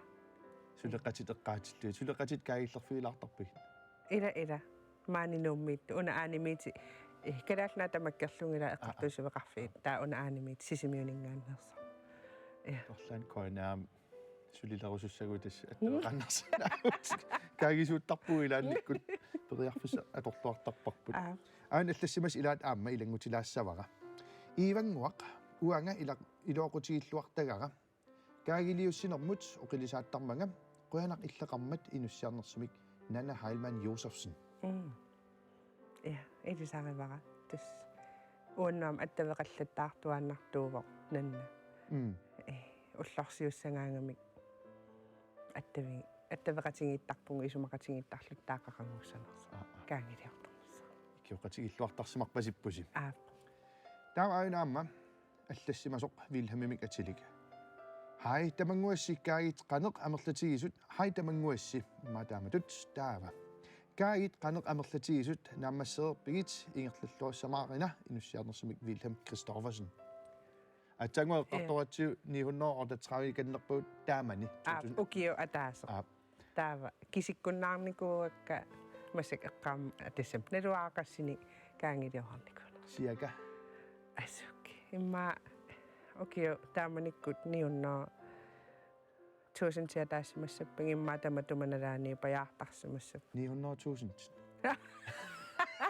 Suleqatit eqqaatillugit. Suleqatit kaagillerfigilaartarpigit? Ila, ila. Maani Nuummiittut. Una Aanimiit, eh, Kalaallit Nunaat tamakkerlunga ila eqqartuussiveqarfiit. Taava una Aanimiit Sisimiuninngaanneersoq. Ja. Torlaan koinaam sulilerusussaguit tassa attaveqarnarsinnaavut. Kaagisuuttarpugut ilaannikkut periarfissat atorluartarparput. Aap. Aana allassimasut ilaat aamma ilanngutilaassavara. Iivannguaq, uanga ila-, ilooqutigilluartagara. Kaagiliussinermut oqilisaattarmanga, qujanaq illeqarmat inussiarnersumik Nanna Heilmann Josefsen. Mm. Ja, ilisarivara. Tassa uannut aamma attaveqallattaartuaannartuuvoq Nanna. Mm. Eh, ullorsiussagaangamik attavi-, attaveqatigiittarpugut isumaqatigiittarluta taava qaqugussanersoq. Aa, aa. Kaagiliortarnissaa. Ikioqatigiilluartarsimarpasippusi. Aap. Taava aajuna aamma allassimasoq Vilhelmimik atilik. Hej, tamannguassi Kaagit qanoq amerlatigisut. Hej, tamannguassi. Immaqa taamatut taava. Kaagit qanoq amerlatigisut, naammassereerpigit, ingerlalluassamaarina inussiarnersumik Vilhelm Christoffersen. Aatsaannguaq eqqartoratsigu ni hundrede og otteogtredive-ikannerpagut taamani. Aap, ukiup ataaseq. Aap. Taava kisikkunnaarnikuuakka massakkut eqqaam-, tassami naluara qassinik kaagiliornikuuneq. Cirka? Asuki. Immaqa ukiut taamanikkut ni hundrede tusind ataassimassappagit, immaqa tamatuma nalaani pajaartarsimassapput. Ni hundrede tusind?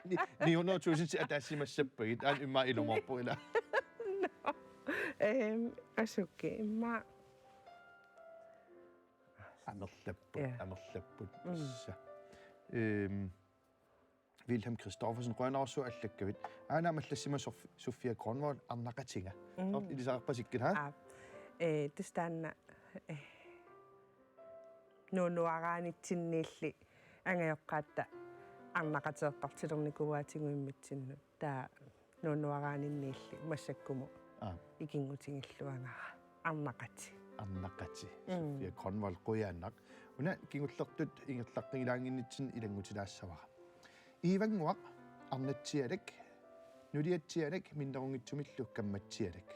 Ni-, ni hundrede tusind ataassimassappagit, aana immaqa ilumoorpoq ila. Nå. Ehm, asuki, immaqa Amerlapput, ja, amerlapput. Mm. Tassa. Ehm, Vilhelm Christoffersen, qujanarsuaq allakkavit. Aana aamma allassimasoq Sof-, Sofia Grønvold, Arnaqatiga. Mm. Soorlu ilisarpasikkit, ha? Aap. Eh, tassa taanna, eh, nuunuaraanitsinniilli angajoqqaatta arnaqateertartilernikuuaatigut immitsinnut. Taava nuunuaraaninniilli massakkumut, aa, ikinngutigilluagara. Arnaqati. Arnaqati. Mm. Sofia Grønvold, qujanaq. Una kingullertut ingerlaqqigilaannginnitsinni ilanngutilaassavara. Iivannguaq, arnatsialak, nuliatsialak, minnerunngitsumillu kammatsialak.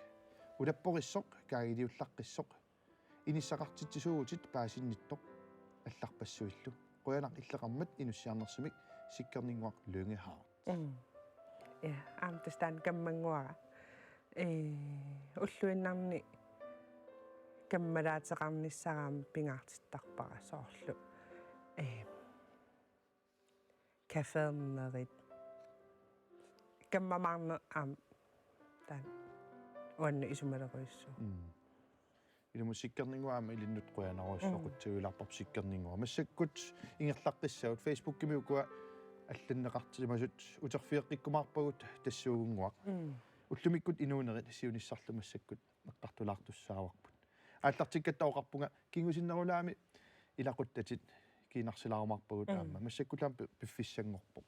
Ulapporissoq, kaagiliullaqqissoq, inissaqartitsisuuvutit paasinnittoq allarpassuillu. Qujanaq illeqarmat inussiarnersumik Sikkerninnguaq Lynge Hardt. Mm. Ja, aamma tassa taanna kammannguara. Eh, ulluinnarni kammalaateqarnissara aamma pingaartittarpara soorlu. Eh, caféernerit. Kammamaarneq aamma taanna uannut isumalerujussuuvoq. Mm. Ilumut Sikkerninnguaq aamma ilinnut qujanarujussuaq, mm, qutsavigilaarparput Sikkerninnguaq. Massakkut ingerlaqqissagut Facebookimi ukua allanneqarsimasut uterfigeqqikkumaarpagut tassuugunnguaq. Mm. Ullumikkut inuunerit siunissarlu massakkut eqqartulaartussaavarput. Aallartikkatta oqarpunga kingusinnerulaami ilaquttatit kiinarsilaarumaarpagut, mm, aamma. Massakkullu aamma pi-, piffissanngorpoq.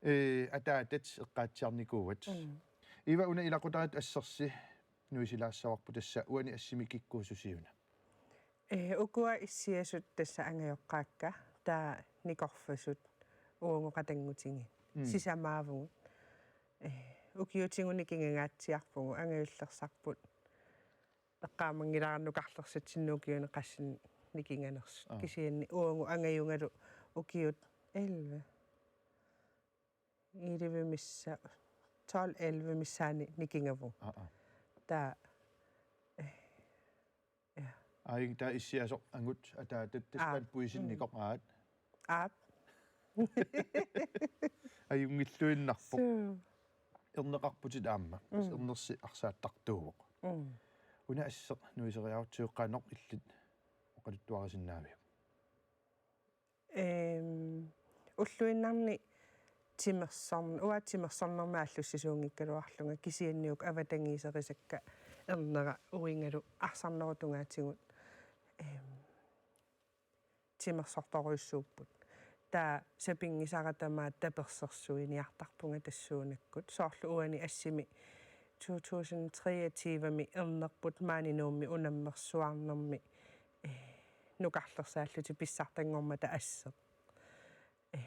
Ee, ataatat eqqaatsiarnikuuat. Mm. Iiva, una ilaqutariit assersi nuisilaassavarput, tassa uani assimi kikkuususi una? Ee, ukua issiasut tassa angajoqqaakka, taava nikorfasut uagut qatanngutigiit. Mm. Sisamaavugut. Ee, ukiutigut nikingangaatsiarpugut, angajullersarput. Eqqaamanngilara nukarlersatsinnut ukiuni qassinik nikinganersut. Aa. Kisianni uagut angajungalu ukiut elleve. Elleve missa-, tolv elleve missaanni nikingavugut. Aa, aa. Taava, eh, ja. Aa, taava issiasoq angut ataatat, tassa, aa, taanna puisinnikoq, mm, aat. Aap. Ajunngilluinnarpoq. Suu. Erneqarputit aamma. Mm. Ernersi arsaattartuuvoq. Mm. Una asseq nuiseriarutsigu qanoq illit oqaluttuarisinnaaviuk? Ehm, ulluinnarni timersorn-, uanga timersornermik aallussisuunngikkaluarlunga, kisianni uku avatangiiserisakka ernera uingalu arsarnerup tungaatigut, ehm, timersortorujussuupput. Taava sapinngisara tamaat tapersersuiniartarpunga tassuunakkut. Soorlu uani assimi to tusind treogtyve-mi ernerput maani Nuummi unammersuarnermi, eh, nukarlersaallutik pissartanngormata asseq. Eh,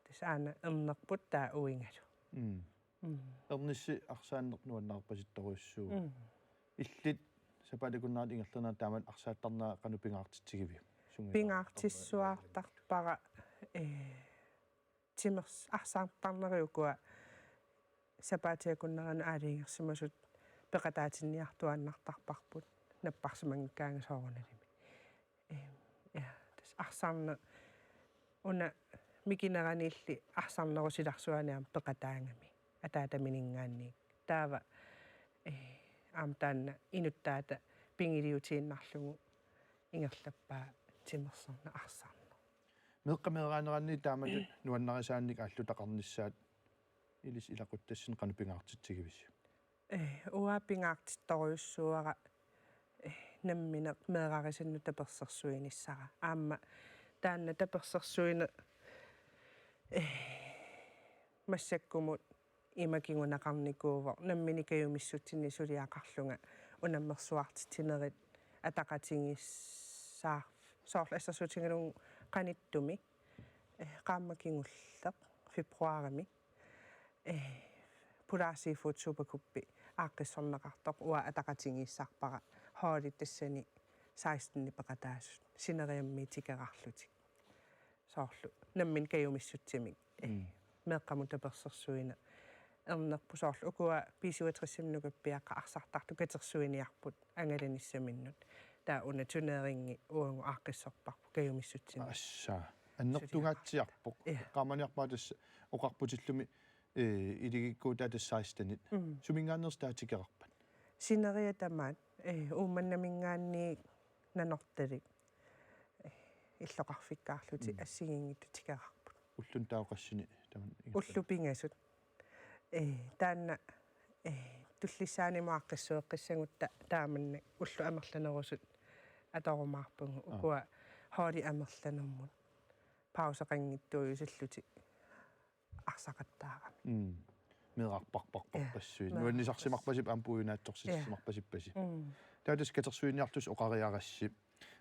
tassa aana ernerput taava uingalu. Mm. Mm. Ernissi arsaanneq nuannaarpasittorujussuuvoq. Mm. Illit Sapaatip akunnerata ingerlanerani taamatut arsaattarnera qanoq pingaartitsigiviuk? Sungiusartarpa? Pingaartissuartarpara, ee, timers-, arsaattarneri ukua sapaatip akunneranut aalajangersimasut peqataatinniartuaannartarparput napparsimanngikkaangat soorunalimi. Ee, ja, tassa arsaarneq una mikineraniilli arsaarnerup silarsuani aamma peqataagami ataataminngaanniit. Taava, ee, aamma taanna inuttaata pigiliutiinnarlugu ingerlappaa timersorneq arsaarneq. Meeqqat meeraaneranni taamatut nuannarisaannik aallutaqarnissaat ilissi ilaquttassinni qanoq pingaartitsigivisiuk? Ee, uanga pingaartittorujussuuara, ee, nammineq meerarisinnut tapersersuinissara. Aamma taanna tapersersuineq, ee, massakkumut ima kinguneqarnikuuvoq, nammineq kajumissutsinni suliaqarlunga unammersuartitsinerit ataqatigiissaar-, soorlu assersuutigalugu qanittumi, ee, qaammat kingulleq februarimi, ee, Polar Seafood Supercuppi aaqqissorneqartoq uanga ataqatigiissaarpara holdit tassani seksten peqataasut sineriammiit tikeraarlutik. Soorlu nammineq kajumissutsimik, ee, Mm. meeqqamut tapersersuineq ernerpoq, soorlu ukua B syvogtresimi nukappiaqqat arsartartut katersuiniarput angalanissaminnut. Taava una turneringi uagut aaqqissorparput kajumissutsinni. Assa. Annertungaatsiarpoq. Ja. Eqqaamaniarpara tassa oqarputillumi, ee, iligikkuutaat tassa sekstenit. Mm. Suminngaanneersut taava tikeraarpat? Sineriak tamaat, ee, Uummannaminngaanniit Nanortalik, ee, illoqarfikkaarlutik Mm. assigiinngitsut tikeraarput. Ulluni taava qassini tamanna ingerlaneq? Ullut pingasut. Ee, taanna, ee, tullissaanimut aaqqissueqqissagutta taamannak ullut amerlanerusut atorumaarpagut. Aa. Ukua holdit amerlanermut pauseqanngitsuujusillutik arsaqattaarami. Mm. Meerarparparparpassuit. Ja, meerarpas-. Nuannisarsimarpasi aamma puiunaatsorsissimarpasippasi. Ja. Mm. Taava tassa katersuiniarlusi oqariarassi.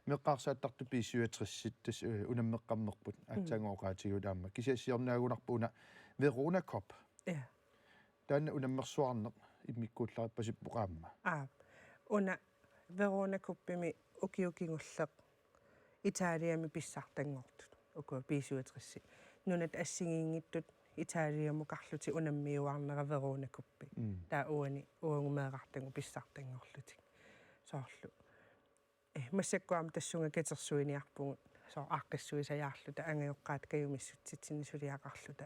Meeqqat arsaattartut B syvogtresit tassa, ee, unammeqqammerput. Mm. Aatsaannguaq oqaatigalugu aamma. Kisianni siornaagunarpoq una Verona Cup. Ja. Taanna unammersuarneq immikkuullarippasippoq aamma. Aap. Una Verona Cuppimi ukioq kingulleq Italiami pissartanngortut. Ukua B syvogtresit. Nunat assigiinngitsut Italiamukarlutik unammiuaarnera Verona Cuppi. Mm. Taava uani uagut meerartagut pissartanngorlutik. Soorlu. Ee, massakkut aamma tassunga katersuiniarpugut. Soorlu aaqqissuisajaarluta angajoqqaat kajumissutsitsinni suliaqarluta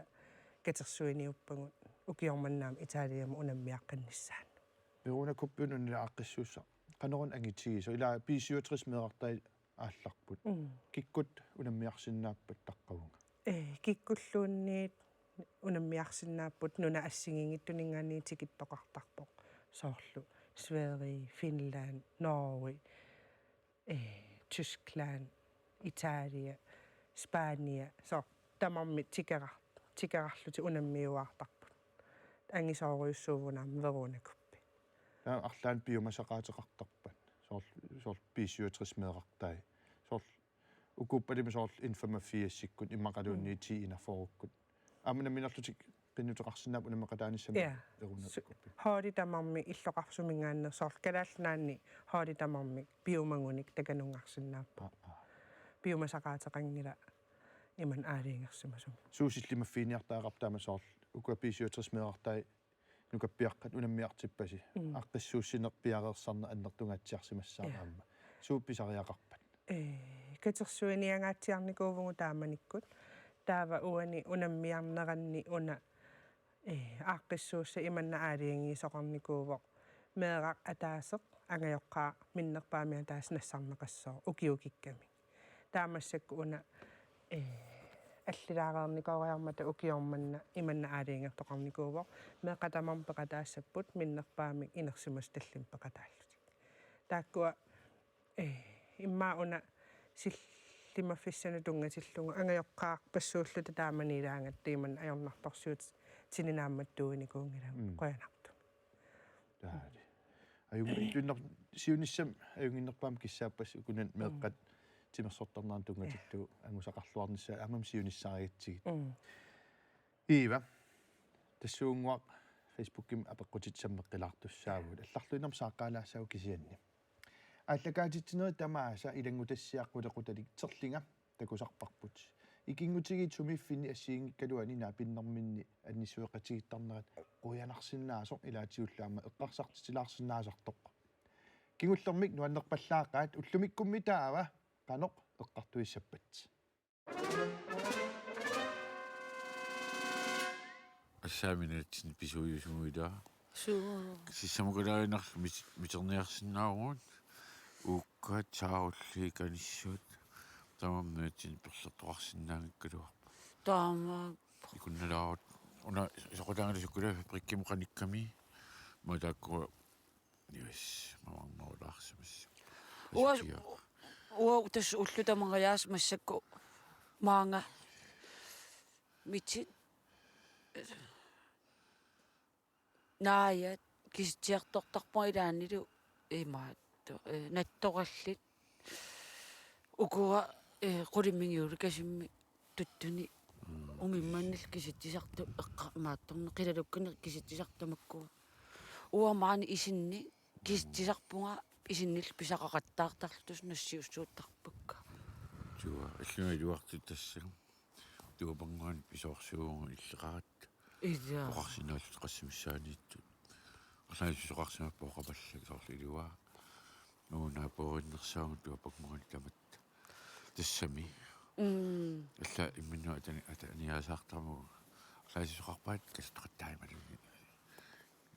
katersuiniuppagut ukioq manna aamma Italiamut unammiaqqinnissaannut. Verona Cuppimi una aaqqissuussaq qanoruna angitigisoq? Ilaa B syvogtres meerartai aallarput. Mm. Kikkut unammiarsinnaappat taqqavunga? Ee, kikkulluunniit unammiarsinnaapput, nunat assigiinngitsuninngaanniit tikittoqartarpoq. Soorlu Sverige, Finland, Norge, ee, Tyskland, Italia, Spania, soorlu tamarmik tikerar-, tikerarlutik unammiuaartarput. Angisoorujussuuvugut aamma Verona Cuppi. Taava arlaannik piumasaqaateqartarpat. Soorlu, soorlu B syvogtres meerartai. Soorlu ukuuppalimi soorlu N femogfirsikkut immaqaluunniit Mm. T enogfyrrekkut. Aamma nammineerlutik qinnuteqarsinnaapput unammeqataanissamut. Ja. Verona Su-, Cuppi. Holdit tamarmik illoqarfimminngaanniit soorlu Kalaallit Nunaanni holdit tamarmik piumagunik takanungarsinnaapput. Aa, aa. Piumasaqaateqanngilaq imannak aalajangersimasumik. Suut sillimaffiiniartariaqarpit taama soorlu ukua B syvogtres meerartai nukappiaqqat unammiartippasi. Mm. Aaqqissuussineq piareersarneq annertungaatsiarsimassaaq Ja. aamma. Suut pisariaqarpat? Ee, katersuiniangaatsiarnikuuvugut taamanikkut. Taava uani unammiarneranni una, ee, aaqqissuussaq imannak aalajangiisoqarnikuuvoq. Meeraq ataaseq angajoqqaaq minnerpaamik ataaseq nassarneqassooq ukioq kikkami. Taava massakkut una, ee, allilaareernikooriarmata ukioq manna imannak aalajangertoqarnikuuvoq. Meeqqat tamarmik peqataassapput minnerpaamik inersimasut tallimat peqataallutik. Taakkua, ee, immaqa una sillimaffissanut tunngatillugu angajoqqaarpassuulluta taamani ilaagatta imannak ajornartorsiutitsineq naammattuuinikuunngilagut. Mm. Qujanartumik. Taali. Ajunngitsuinnar-, siunissami ajunnginnerpaamik kissaappassi ukunani Mm. meeqqat timersortarneranut tunngatillugu Ja. angusaqarluarnissaat aamma siunissarigatsigit. Mm. Eva, tassuunnguaq Facebookimi apeqqutit sammeqqilaartussaavugut. Ja. Allarluinnarmik saaqqaalaassaagut kisianni. Aallakaatitsinerit tamaasa ilanngutassiaq qulequtalik Terlinga takusarparput. Ikinngutigiit sumiiffinni assigiinngikkaluarluni naapinnerminni annissueqatigiittarnerat quianarsinnaasoq ilaatigullu aamma eqqarsartitilaarsinnaasartoq. Kingullermik nuannerpallaaqaat, ullumikkummi taava qanoq eqqartuissappat? Assaami nunatsinni pisuujusugut ilaa. Suu. Sissamukalaarinnarlu mit-, miterniarsinnaavugut. Uukkaat, saarulliit, kanissut. Tamarmik nunatsinni perlertoqarsinnaanngikkaluarput. Taama. Ikunnalaarut. Una soqutaangalu sukkulaaffabrikkimut qanikkami. Maanna taakku Yes, mamarnarulaarsimassapput. Uas-, Asikkiaq. Uanga tassa ullut tamangajaasa massakkut maanga mitit. Naajat kisitsiartortarpunga ilaannilu imaattoq, eh, nattorallit. Ukua, eh, qulimmigiulikasimmik tuttuni. Mm. Umimmannillu kisitsisartut eqqarmaattorneq, qilalukkanik kisitsisartut makkua. Uanga maani isinni kisitsisarpunga, isinnillu pisaqaqattaartarlutik nassiussuuttarpakka. Suu, alluna iluartut tassa. Tuapannguani pisoorsuuvugut illeqaat. Ilaa. Oqarsinnaallutik qassimissaaniittut. Arlaannik pisoqarsimappat oqapallak soorlu iluaa. Nuu naapuinnersaagut tuapannguani tamatta. Tassami. Mm. Alla imminnut atani-, ataniaasaartarmagu. Arlaatisoqarpaat kassutaqattaagimaluni.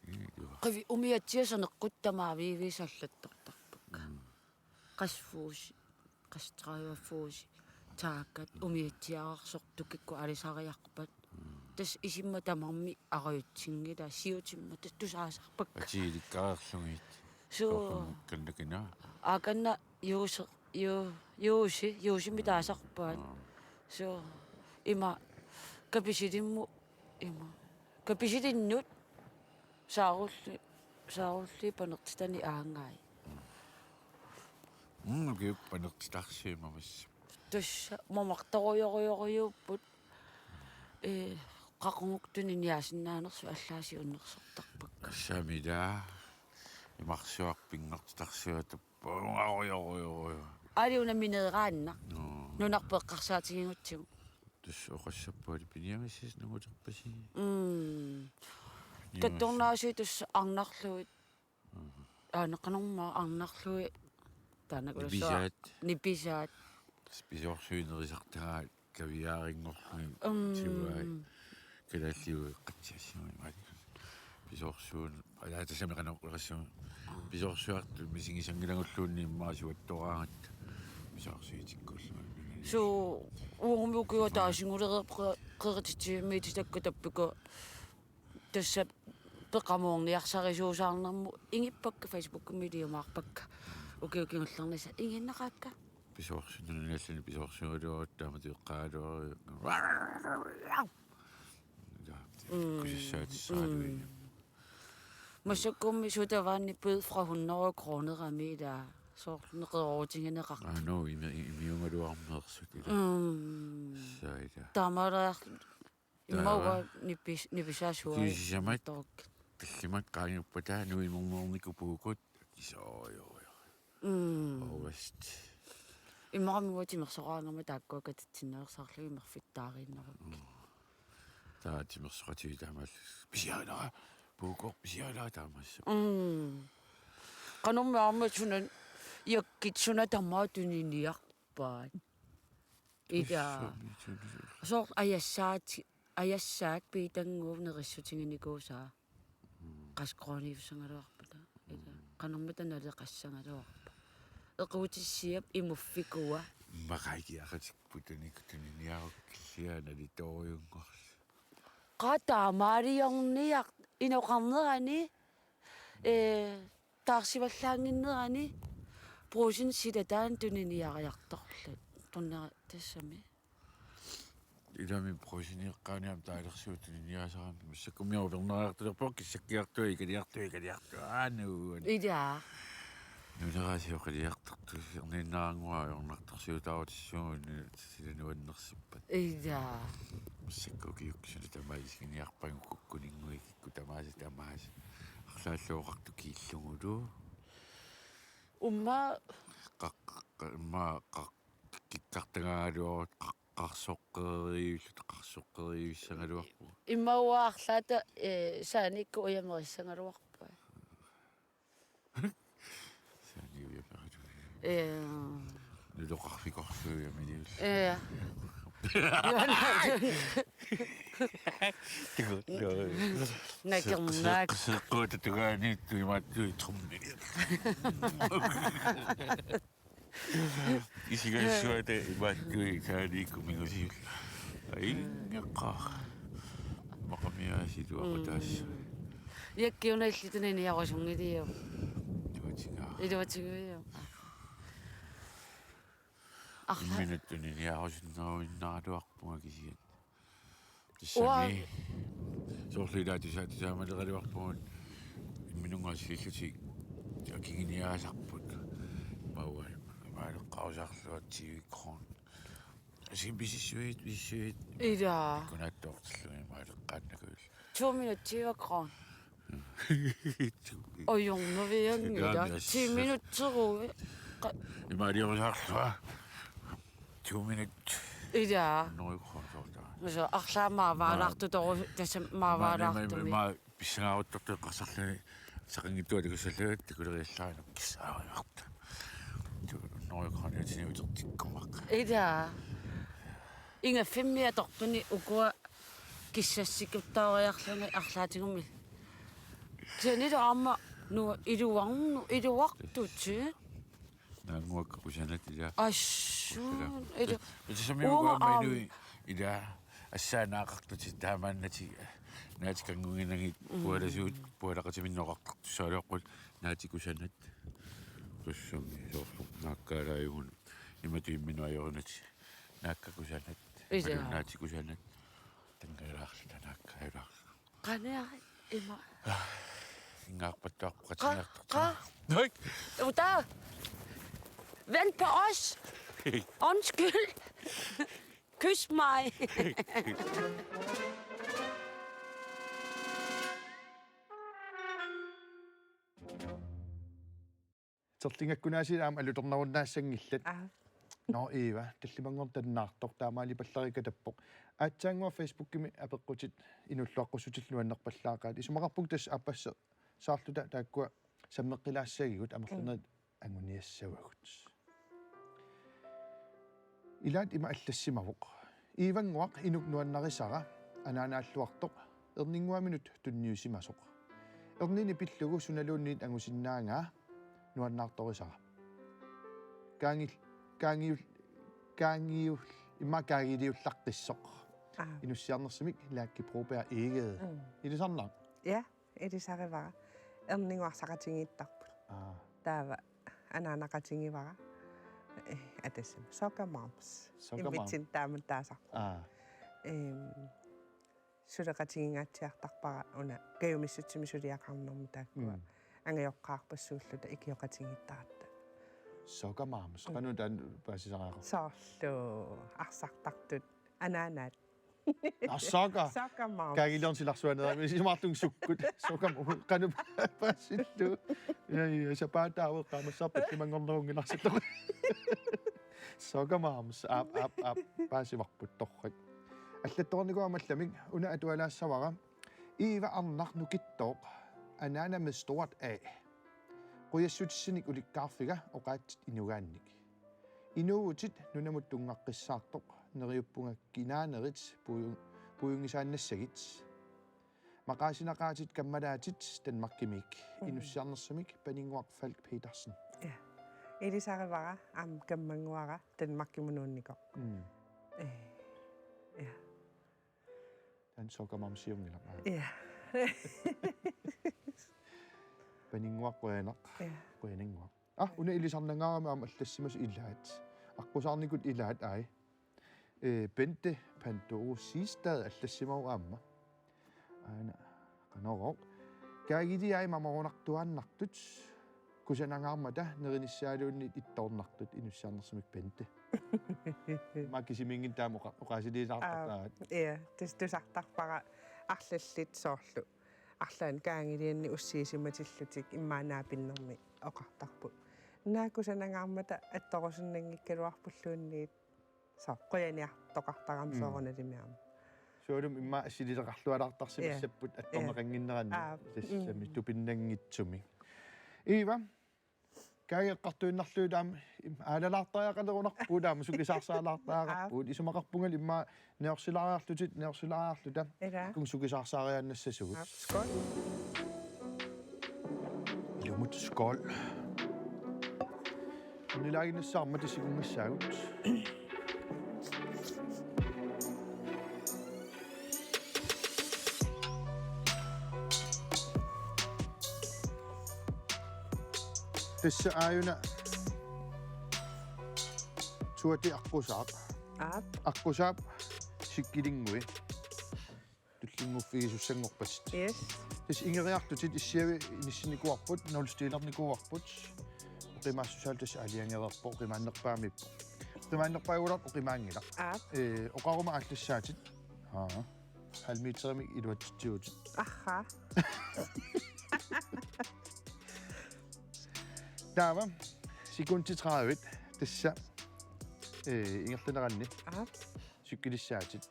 Ii, iluaa. Qivi umiatsiaq saneqquttoq tamaviiviisa allattortarpakka. Mm. Qasfuusi, qassuusi, taakat, umiatsiaararsortut kikkut aalisariarpat. Tassa isima tamarmi arajutsinngilaa siutimma tassa tusaasarpakka. Atiilikkaarlugit. Suu. Soorlu kannakinaa. Aakanna Juuse, Ju-, Juusi, Juusimik taasarpaat. Mm. Suu. Ima Kapisilimmut, ima Kapisilinnut saarulli-, saarulliit panertitanik aanngai. Mm, kiuk panertitarsiimamassa. Tassa mamartorujorujorujuupput. Ee, qaqugukku tuniniaasinnaanersut allaat siunnersortarpakka. Assaami ilaa. Imarsuaq pinngortitarsuaq tappa. Ujorujorujorujoru. Aali una mineeraannaq. Nuu. Nunarput eqqarsaatigigutsigu. Tassa oqassappat piniagassaasi nanguterpasi. Mm. Niuassaq. Tattornaasui tassa arnarlugit. Mm. Aana qanormaa arnarlugit. Taannakulassuaq. Nipisaat. Nipisaat. Pisoorsuit nerisartagaat kaviaarinngorlugit. Mm. Siuai. Kalaalliup eqqatsiassimaat. Pisoorsuit. Alaa tassami qanoq oqassaanga. Pisoorsuartut misigisanngilagut immaqa suattoraangat. Pisoorsuitikkuullugit. Suu, uagummi ukiup ataasinngorlugu qe-, qerititsivimmiititakka tappikua tassa peqamoorniarsarisuusaarnermut ingippakka Facebookimi iliumaarpakka. Ukiut kingullerni tassa inginnaqaakka. Pisoorsuit nunanit allani pisoorsuugaluarutta taamatut eqqaagaluarutta. Ja, mm, kusassaatissaagaluarutta. Mm. Massakkummi sodavandip bøde fra hundrede kronerami ilaa soorlu neqeroorutigineqartut. Aa, nuu, imi-, imi-, imiugaluarmeersut ilaa. Mm. Saida. Taamaaleriarlugu immaqa taava nipis-, nipisaasuai. Sisamat. Toq. Tallimat qaangiuppata nuu imerneernikut puukut. Kisoojoojo. Mm. Ovest. Immaqa uanga timersoraangama taakkua katitsinneersaarlugit imerfittaariinnarukkit. Mm. Taava timersoqatigiit taamaallaat. Pisiarinera, puukooq pisiarinera taamaassappat. Mm. Qanormi aamma suna, jakkit suna tamaat tuniniarpaat. Ilaa. Soorlu ajassaat, ajassaat piitannguup nerissutiginikuusaa. Qassit koruuniussagaluarpata. Ilaa. Qanormita naleqassagaluarpa. Equutissiap imuffikua. Maqaiki aqatikput tuniku tuniniarukkillia nalitoorujunngorlu. Qaa taamaaliorniaq inoqarnerani, ee, taarsivallaannginnerani Brugsenip silataani tuniniariartorluni. Tunera tassami. Ilami Brugsenip eqqaani aamma taalersuut tuniniaasarami. Massakkummi upernariartulerpoq kissakkiartua, ikaliartua, ikaliartua. Aa, nuuan. Ilaa. Nunarsuaq ikaliartortusiorniinnarannguaq ajornartorsiutaarutissuugut sila nuannersippat. Ilaa. Massakkut ukiukkut suna tamaat isiginiarpagut kukkuninnguit kikkut tamaasa tamaasa. Arlaallu oqartoq kiillugulu. Umma Qaq-, qaq-, imma qaq-, kikkartagaluarut qaq-, qarsoqqeriillu, qarsoqqeriissagaluarpu. Imma uanga arlaata, eh, saanikkut ujamerissagaluarpunga. Saanikkut ujamerissagaluarpunga. Eh. Nutoqarfikorsuujamiliul. Eh. Nakernaak. Seqquuta tungaaniittuimaattuit trummiliat. Isigaassuata imaattuit saanikkut mingusiul. Ai, ingeqqa. Maqamiaasiluaqutaas. Jakkiuna illit tuniniarusunngiliuk? Iluatigaa. Iluatigaa. Arla. Imminut tuniniarusunneruinnaraluarpunga kisianni. Tassami. Uanga. Soorlu ilaatisaatisaamaleqaluarpugut imminut assigiillutik akiginiaasarput. Maua maaleqqarusaarlunga tyve kroner. Asim pisissuit, pisissuit. Ila. Kunaattoortillugit maaleqqaannakuil. To minut tyve kroner. Ojornavianngilaq. Ti minutteruit. Qa- Imaaliorusarlua. Two minute. Ila. Hundrede kroner soortaa. Asa arlaammaa vaalaartutoru tassa maavaalaartumi. Ima pissangaaruttortoq eqqarsarluni saqanngittuat takussallugu takuleriallaanut kissaaringarta. Hundrede kroner tiniutertikkumaq. Ila. Ingaffimmi atortuni ukua kissassikuttooriarluni arlaatigummi. Kisianni aamma nu iluarnu iluartuti. Naannguakka kusanat ila. Assut. Ila. Tassami uanga uanga aamma inu ila assaanaaqartutit taamaannati naatikannguginagit pualasuut pualaqatiminnoqartartussaaleqqut naatikusanat. Tassami soorlu naakkaalaajugun imatut imminut ajorunati naakkakusanat. Ila. Imatut naatikusanat. Tangalaarluta naakkaajularlu. Qaniari ima. Ingaarpattuarpoq qa- qatiniartorta. Qa- Hoi. Uta. Vent på os. Undskyld. Kys mig. Terlingakkunaasiit aamma alutornerunnaassanngillat. Aa. Nå Eva, tallimanngorneq tannaartoq taamaalipallarikatappoq. Aatsaannguaq Facebookimi apeqqutit inuulluaqqussutillu nuannerpallaaqaat. Isumaqarpunga tassa aappassaarluta taakkua sammeqqilaassagigut amerlanerit anguniassavagut. Ilaat ima allassimavoq. Iivannguaq inuk nuannarisara anaanaalluartoq erninnguaminut tunniusimasoq. Ernini pillugu sunaluunniit angusinnaagaa nuannaartorisara. Kaangil-, kaangiul-, kaangiul-, immaqa kaagiliullaqqissoq. Aa. Inussiarnersumik Lærke Broberg Egede. Mm. Ilisarnaq? Ja. Ilisarivara. Erninnguarsaqatigiittarput. Aa. Taava anaanaqatigivara. Eh, atassami. Soccer Moms. Soccer Moms. Immitsinnut taama taasarput. Aa. Ehm, suleqatigingaatsiartarpara una kajumissutsimik suliaqarnermut taakkua. Mm. Angajoqqaarpassuulluta ikioqatigiittaratta. Soccer Moms. Mm. Qanoq taanna paasisariaqarpa? Soorlu arsartartut anaanaat. Nå, soccer. Soccer Moms. Kaagiliorneq silarsuanerami, isumaqarlunga sukkut. Soccer Moms. Qanoq paasillugu. Ja, ja, sapaatip aamma eqqaamassavarput tallimanngornerunngilarsi. Soccer Moms. Aap, aap, aap. Paasivarput torrak. Allattoqarnikuuvoq aamma allamik, una atualaassavara. Eva Arnaq nukittooq. Anaana med stort A. Qujassutissinik ulikkaarfiga oqaatsit inugaannik. Inuuvutit nunamut tunngaqqissaartoq, neriuppunga kinaanerit puiu-, puiunngisaannassagit. Maqaasinaqaatit kammalaatit Danmarkimiit. Mm. Inussiarnersumik Paninnguaq Falk Petersen. Ja. Ilisarivara aamma kammannguara Danmarkimut nuunnikoq. Mm. Eh. Ja. Taanna Soccer Momsiunngilaq. Ja. Paninnguaq qujanaq. Ja. Qujanannguaq. Ah, una ilisarnangaarami aamma allassimasoq ilaat. Aqqusaarnikut ilaat ai. Eh, Bente Panduro Siegstad allassimavoq aamma. Aana qanorooq. Kaagiliai mamorunartuaannartut. Kusanangaarmata nerinissaaluunniit ittoornartut inussiarnersumik Bente. Aamma kisimiinngitsoq taama oqa-, oqaasiliisaartarpaat. Aa, ja, tassa tusartarpara arlallit soorlu. Arlaannik kaagiliannik ussiisimatillutik immaqa naapinnermi oqartarput. Naak kusanangaarmata attorusunnanngikkaluarpulluunniit soorlu qujaniartoqartarami. Mm. Soorunalimi aamma. Soorlumi immaqa assilileqarlualaartarsimassapput. Ja. Attorneqannginneranni. Aap. Tassami. Mm. Tupinnanngitsumik. Eva, kaageqqartuinnarlugu taama im-, aalalaartariaqalerunarpugut taama sukisaarsaalaartariaqarpugut. Aap. Isumaqarpunga immaqa niorsilaariarlutit, niorsilaariarluta. Ila. Uku sukisaarsaariaannassasugut. Aap, skål. Ilumut skål. Nilaaginnassaarmata sikungassaagut. Tassa aajuna tuati aqqusaaq. Aap. Aqqusaap sikkilinngui. Tullinnguuffigisussanngorpatit. Yes. Tassa ingeriartutit issiavik inissinnikuuarput, nulstillernikuuarput. Oqimaassusaa tassa aalajangereerpoq, oqimaannerpaamiippoq. Oqimaannerpaajugaluartoq oqimaanngilaq. Aap. Ee, oqaruma aallassaatit. Aa. Halv meterimik iluatsitsivutit. Aha. Taava. Sekundi tredive. Tassa. Ee, ingerlaneranni. Aap. Sikkilissaatit.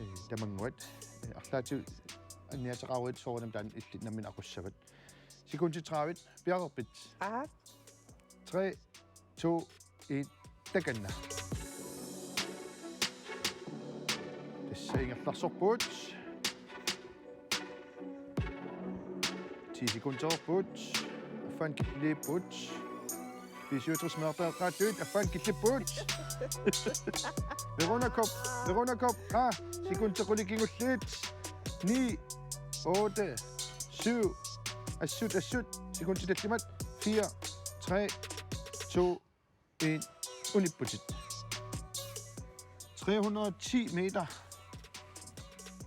Ee, tamannguat. Ee, arlaatigut anniaateqaruit soorunami taanna illit nammineq aqussavat. Sekundi tredive. Piareerpit? Aap. Tre, to, en. Takanna. Tassa ingerlaarsorput. Ti sekundeerput. Affaan killipput. B syvogtres meerartaqqaattuit, affaan killipput. Verona Cup, Verona Cup. Ah, sekundi qulit kingulliit. Ni, otte, syv. Assut, assut. Sekundi tallimat. Fire, tre, to, en. Unipputit. Tre hundrede og ti meter.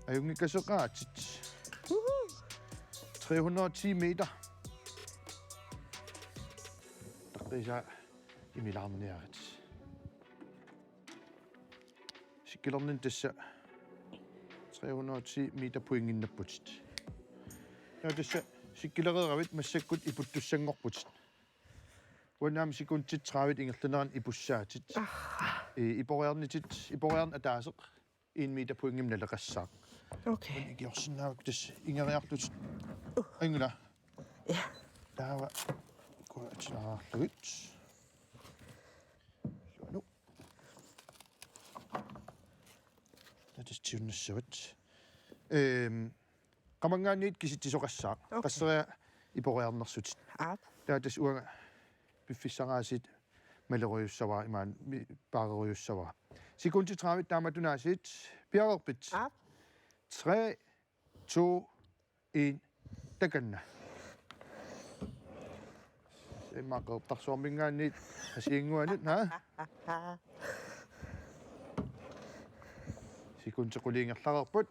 Ajunngikkasoqaatit. Woohoo! Tre hundrede og ti meter. Taqqisaa imilaarniarit. Sikkilerninni tassa tre hundrede og ti meter pointinnapputit. Ja, tassa sikkilereeravit massakkut iputtussanngorputit. Uangaana sekundit tredive ingerlaneranni ipussaatit. Aha. Ee, iporiarnitit, iporiarneq ataaseq en meter pointimik naleqassaaq. Okay. Ikiorsinnaavakka tassa ingeriarlutit. Uh. Anguna. Ja. Taava. Kuatilaarlugit. Luanu. Taava tassa tiunnassavat. Ehm, Qamanngaanniit kisitsisoqassaaq. Okay. Qasseriarlutit iporiarnersutit. Aap. Taava tassa uanga piffissaraasiit malerujussuara imaluunniit mi-, paarerujussavara. Sekundi tredive taamatut aasiit. Piareerpit? Aap. Tre, to, en. Takanna. Immaqa Qeqertarsuarminngaanniit assigiinnguanut, ha? Sekundi qulit ingerlareerput.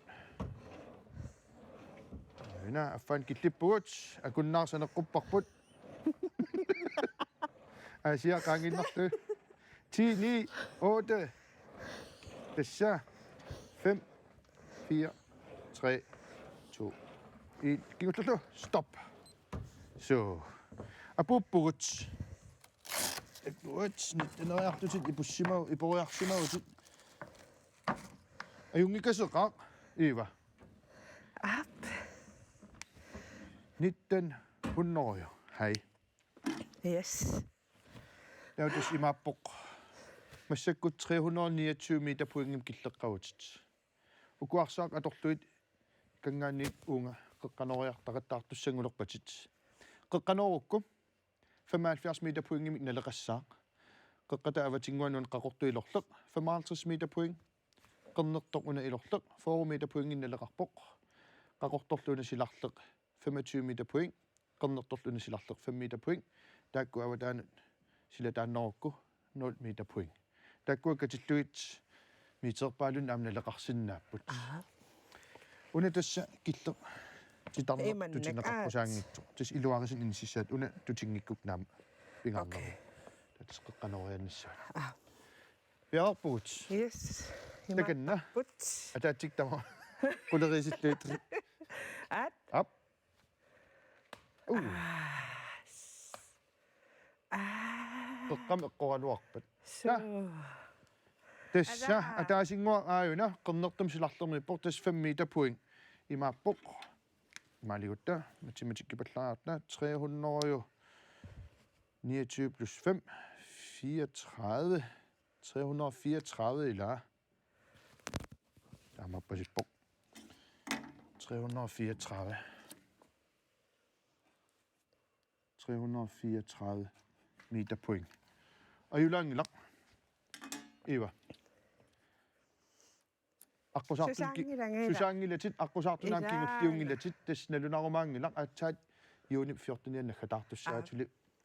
Ina, affaan killippugut, akunnera saneqqupparput. Aasiit qaangiinnarlugu. Ti, ni, otte. Tassa. Fem, fire, tre, to, en. Kingullerlu. Stop. Så. Apuuppugut. Apuuppugut. Nitteneriartutit ipussimavutit, iporiarsimavutit. Ajunngikkasoqaaq, Eva. Aap. Nitten hundrede. Hej. Yes. Taava tassa imaappoq. Massakkut tre hundrede niogtyve meter pointimik killeqqavutit. Uku arsaq atorlugit ikanngaanniit uunga qeqqanooriartaqattaartussanngulerpatit. Qeqqanoorukku femoghalvfjerds meter pointimik naleqassaaq. Qeqqata avatinnguanut Qaqortoq ilorleq, femoghalvtreds meter point. Qernertoq una ilorleq, fyrre meter pointinik naleqarpoq. Qaqortorlu una silarleq, femogtyve meter point. Qernertorlu una silarleq, fem meter point. Taakku avataanut silataannarukku, nul meter point. Taakkua katillugit meterpaalunnik aamma naleqarsinnaapput. Aha. Una tassa killeq titarneq. Imannak tutineqarpoq aat. Saanngitsoq. Tassa iluarisineq inississaat una tutinngikkukkit aamma pingaarneruvoq. Okay. Tassa qeqqanooriarnissaa. Aha. Piareerpugut. Yes. Takanna. Imaapparput. Ataatsik tamaat. Quleriisillugit. Aat. Aap. Uh. Aas. Qam eqqoraluarpat. Suu. Tassa. Alaa. Ataasinnguaq aajuna qernertumik silarlermiippoq, tassa fem meter point. Imaappoq. Imaaligutta, matematikkipallariarta, tre hundrede niogtyve plus fem, fireogtredive. Tre hundrede fireogtredive ilaa. Taamaappasippoq. Tre hundrede fireogtredive. Tre hundrede fireogtredive meter point. Ajulaanngilaq. Iva. Aqqusaartut ki-, susaanngilanga ila. Susaanngilatit, aqqusaartut aamma ilaa kingulliunngilatit, tassa nalunarumaanngilaq, aatsaat juunip fjortenianni naggataartussaatit. Aa. Suli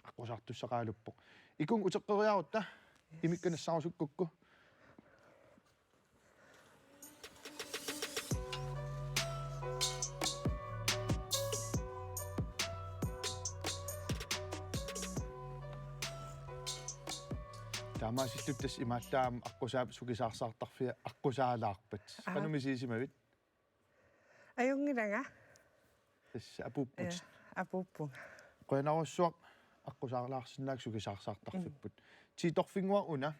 aqqusaartussaqaraluppoq. Ikunga uteqqeriarutta, yes, imikka nassarusukkukku. Taamaasilluta tassa imaallaat aamma aqqusaap sukisaarsaartarfia aqqusaalaarpat. Aha. Qanoq misigisimavit? Ajunngilanga. Tassa apuupput. Ja, apuuppunga. Qujanarsuaq aqqusaalaarsinnaagatsigit sukisaarsaartarfipput. Mm. Tiitorfinnguaq una,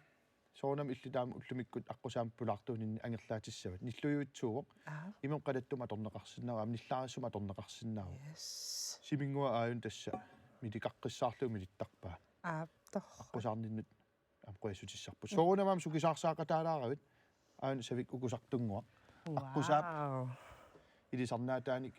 soorunami illit aamma ullumikkut aqqusaammik pulaartuuninni angerlaatissavat. Nillujuitsuuvoq. Aa. Imermik qalattumik atorneqarsinnaavoq, aamma nillarissumik atorneqarsinnaavoq. Yes. Siminnguaq aajuna tassa milikaqqissaarlugu milittarpaa. Aap, torrak. Aqqusaarninnut aamma qujassutissarput. Mm. Soorunami aamma sukisaarsaaqataalaaravit, aajuna savik ukusartunnguaq. Wow. Aqqusaap ilisarnaataanik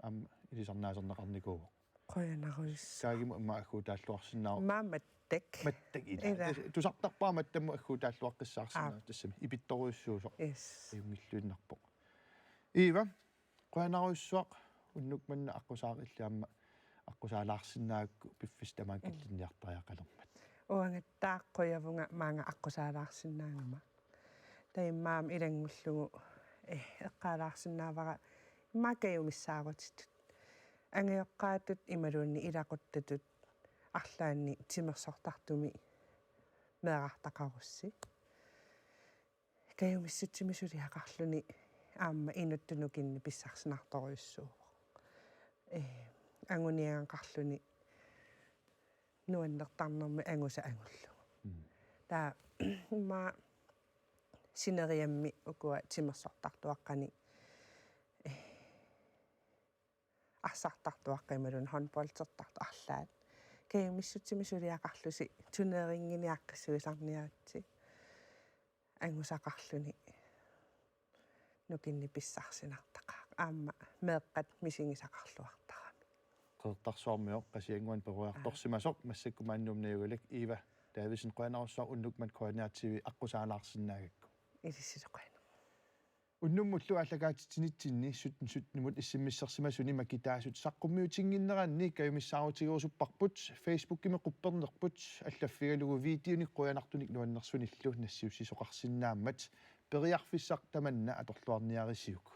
aamma ilisarnaaserneqarnikuuvoq. Qujanarujussuaq. Kaagimut aamma agguutaalluarsinnaavoq. Aamma mattak. Mattak ila. Ila. Tusartarpara mattammut agguutaalluaqqissaarsinnaavoq. Aap. Tassami ipittorujussuusoq. Yes. Ajunngilluinnarpoq. Iiva, qujanarujussuaq, unnuk manna aqqusaaq illit aamma aqqusaalaarsinnaagakku piffissaq tamaanga, mm, killinniartariaqalermat. Uangattaaq qujavunga maanga aqqusaalaarsinnaagama. Taamaammat ilanngullugu, eh, eqqaalaarsinnaavara immaqa kajumissaarutitut. Angajoqqaatut imaluunniit ilaquttatut arlaanni timersortartumi meerartaqarussi. Kajumissutsimik suliaqarluni aamma inuttut nukinnik pissarsinartorujussuuvoq. Eh, anguniagaqarluni nuannertarnermik angusa angullugu. Mm. Taava immaqa sineriammi ukua timersortartuaqqani, eh, arsartartuaqqat imaluunniit håndboldertartut arlaat. Kajumissutsimik suliaqarlusi turnerinnginiaqqissuisarniaritsi. Angusaqarluni nukinnik pissarsinartaqaaq. Aamma meeqqat misigisaqarluartaramik. Qeqertarsuarmioq Qasigiannguani peroriartorsimasoq, aa, massakkut maani Nuummi najugalak. Iiva Davidsen, qujanarsuaq unnuk manna K N R T V aqqusaalaarsinnaagakku. Ilissilu qujanaq. Unnummullu aallakaatitsinitsinni sytten sytten-imut S M S-ersimasuni makitaasut saqqummiutinnginneranni kajumissaarutigerusupparput, Facebookimi quppernerput allaffigalugu videonik qujanartunik nuannersunillu nassiussisoqarsinnaammat, periarfissaq tamanna atorluarniarisiuk.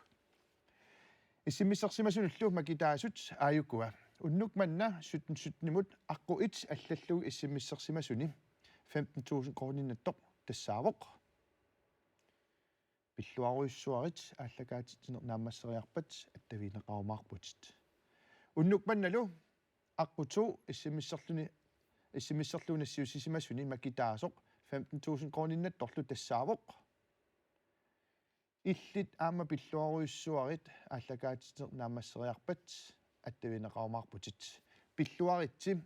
S M S-ersimasunillu makitaasut aajukua. Unnuk manna sytten sytten-imut aqqut et allallugu S M S-ersimasuni femten tusind koruuninnattoq tassaavoq. Pilluarujussuarit aallakaatitsineq naammasseriarpat attavigineqarumaarputit. Unnuk mannalu aqqut to S M S-erluni, S M S-erlugu nassiussisimasuni makitaasoq femten tusind koruuninnattorlu tassaavoq. Illit aamma pilluarujussuarit aallakaatitsineq naammasseriarpat attavigineqarumaarputit. Pilluaritsi,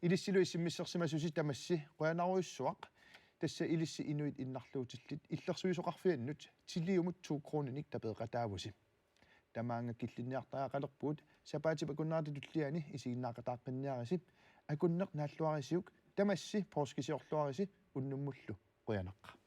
ilissilu S M S-ersimasusi tamassi qujanarujussuaq, tassa ilissi inuit innarluutillit illersuisoqarfiannut Tiliumut to koruuninik tapeeqataavusi. Tamaanga killinniartariaqalerpugut, sapaatip akunnerata tulliani isiginnaaqataaqqinniarisi, akunneq naalluarisiuk, tamassi poorskisiorluarisi, unnummullu qujanaq.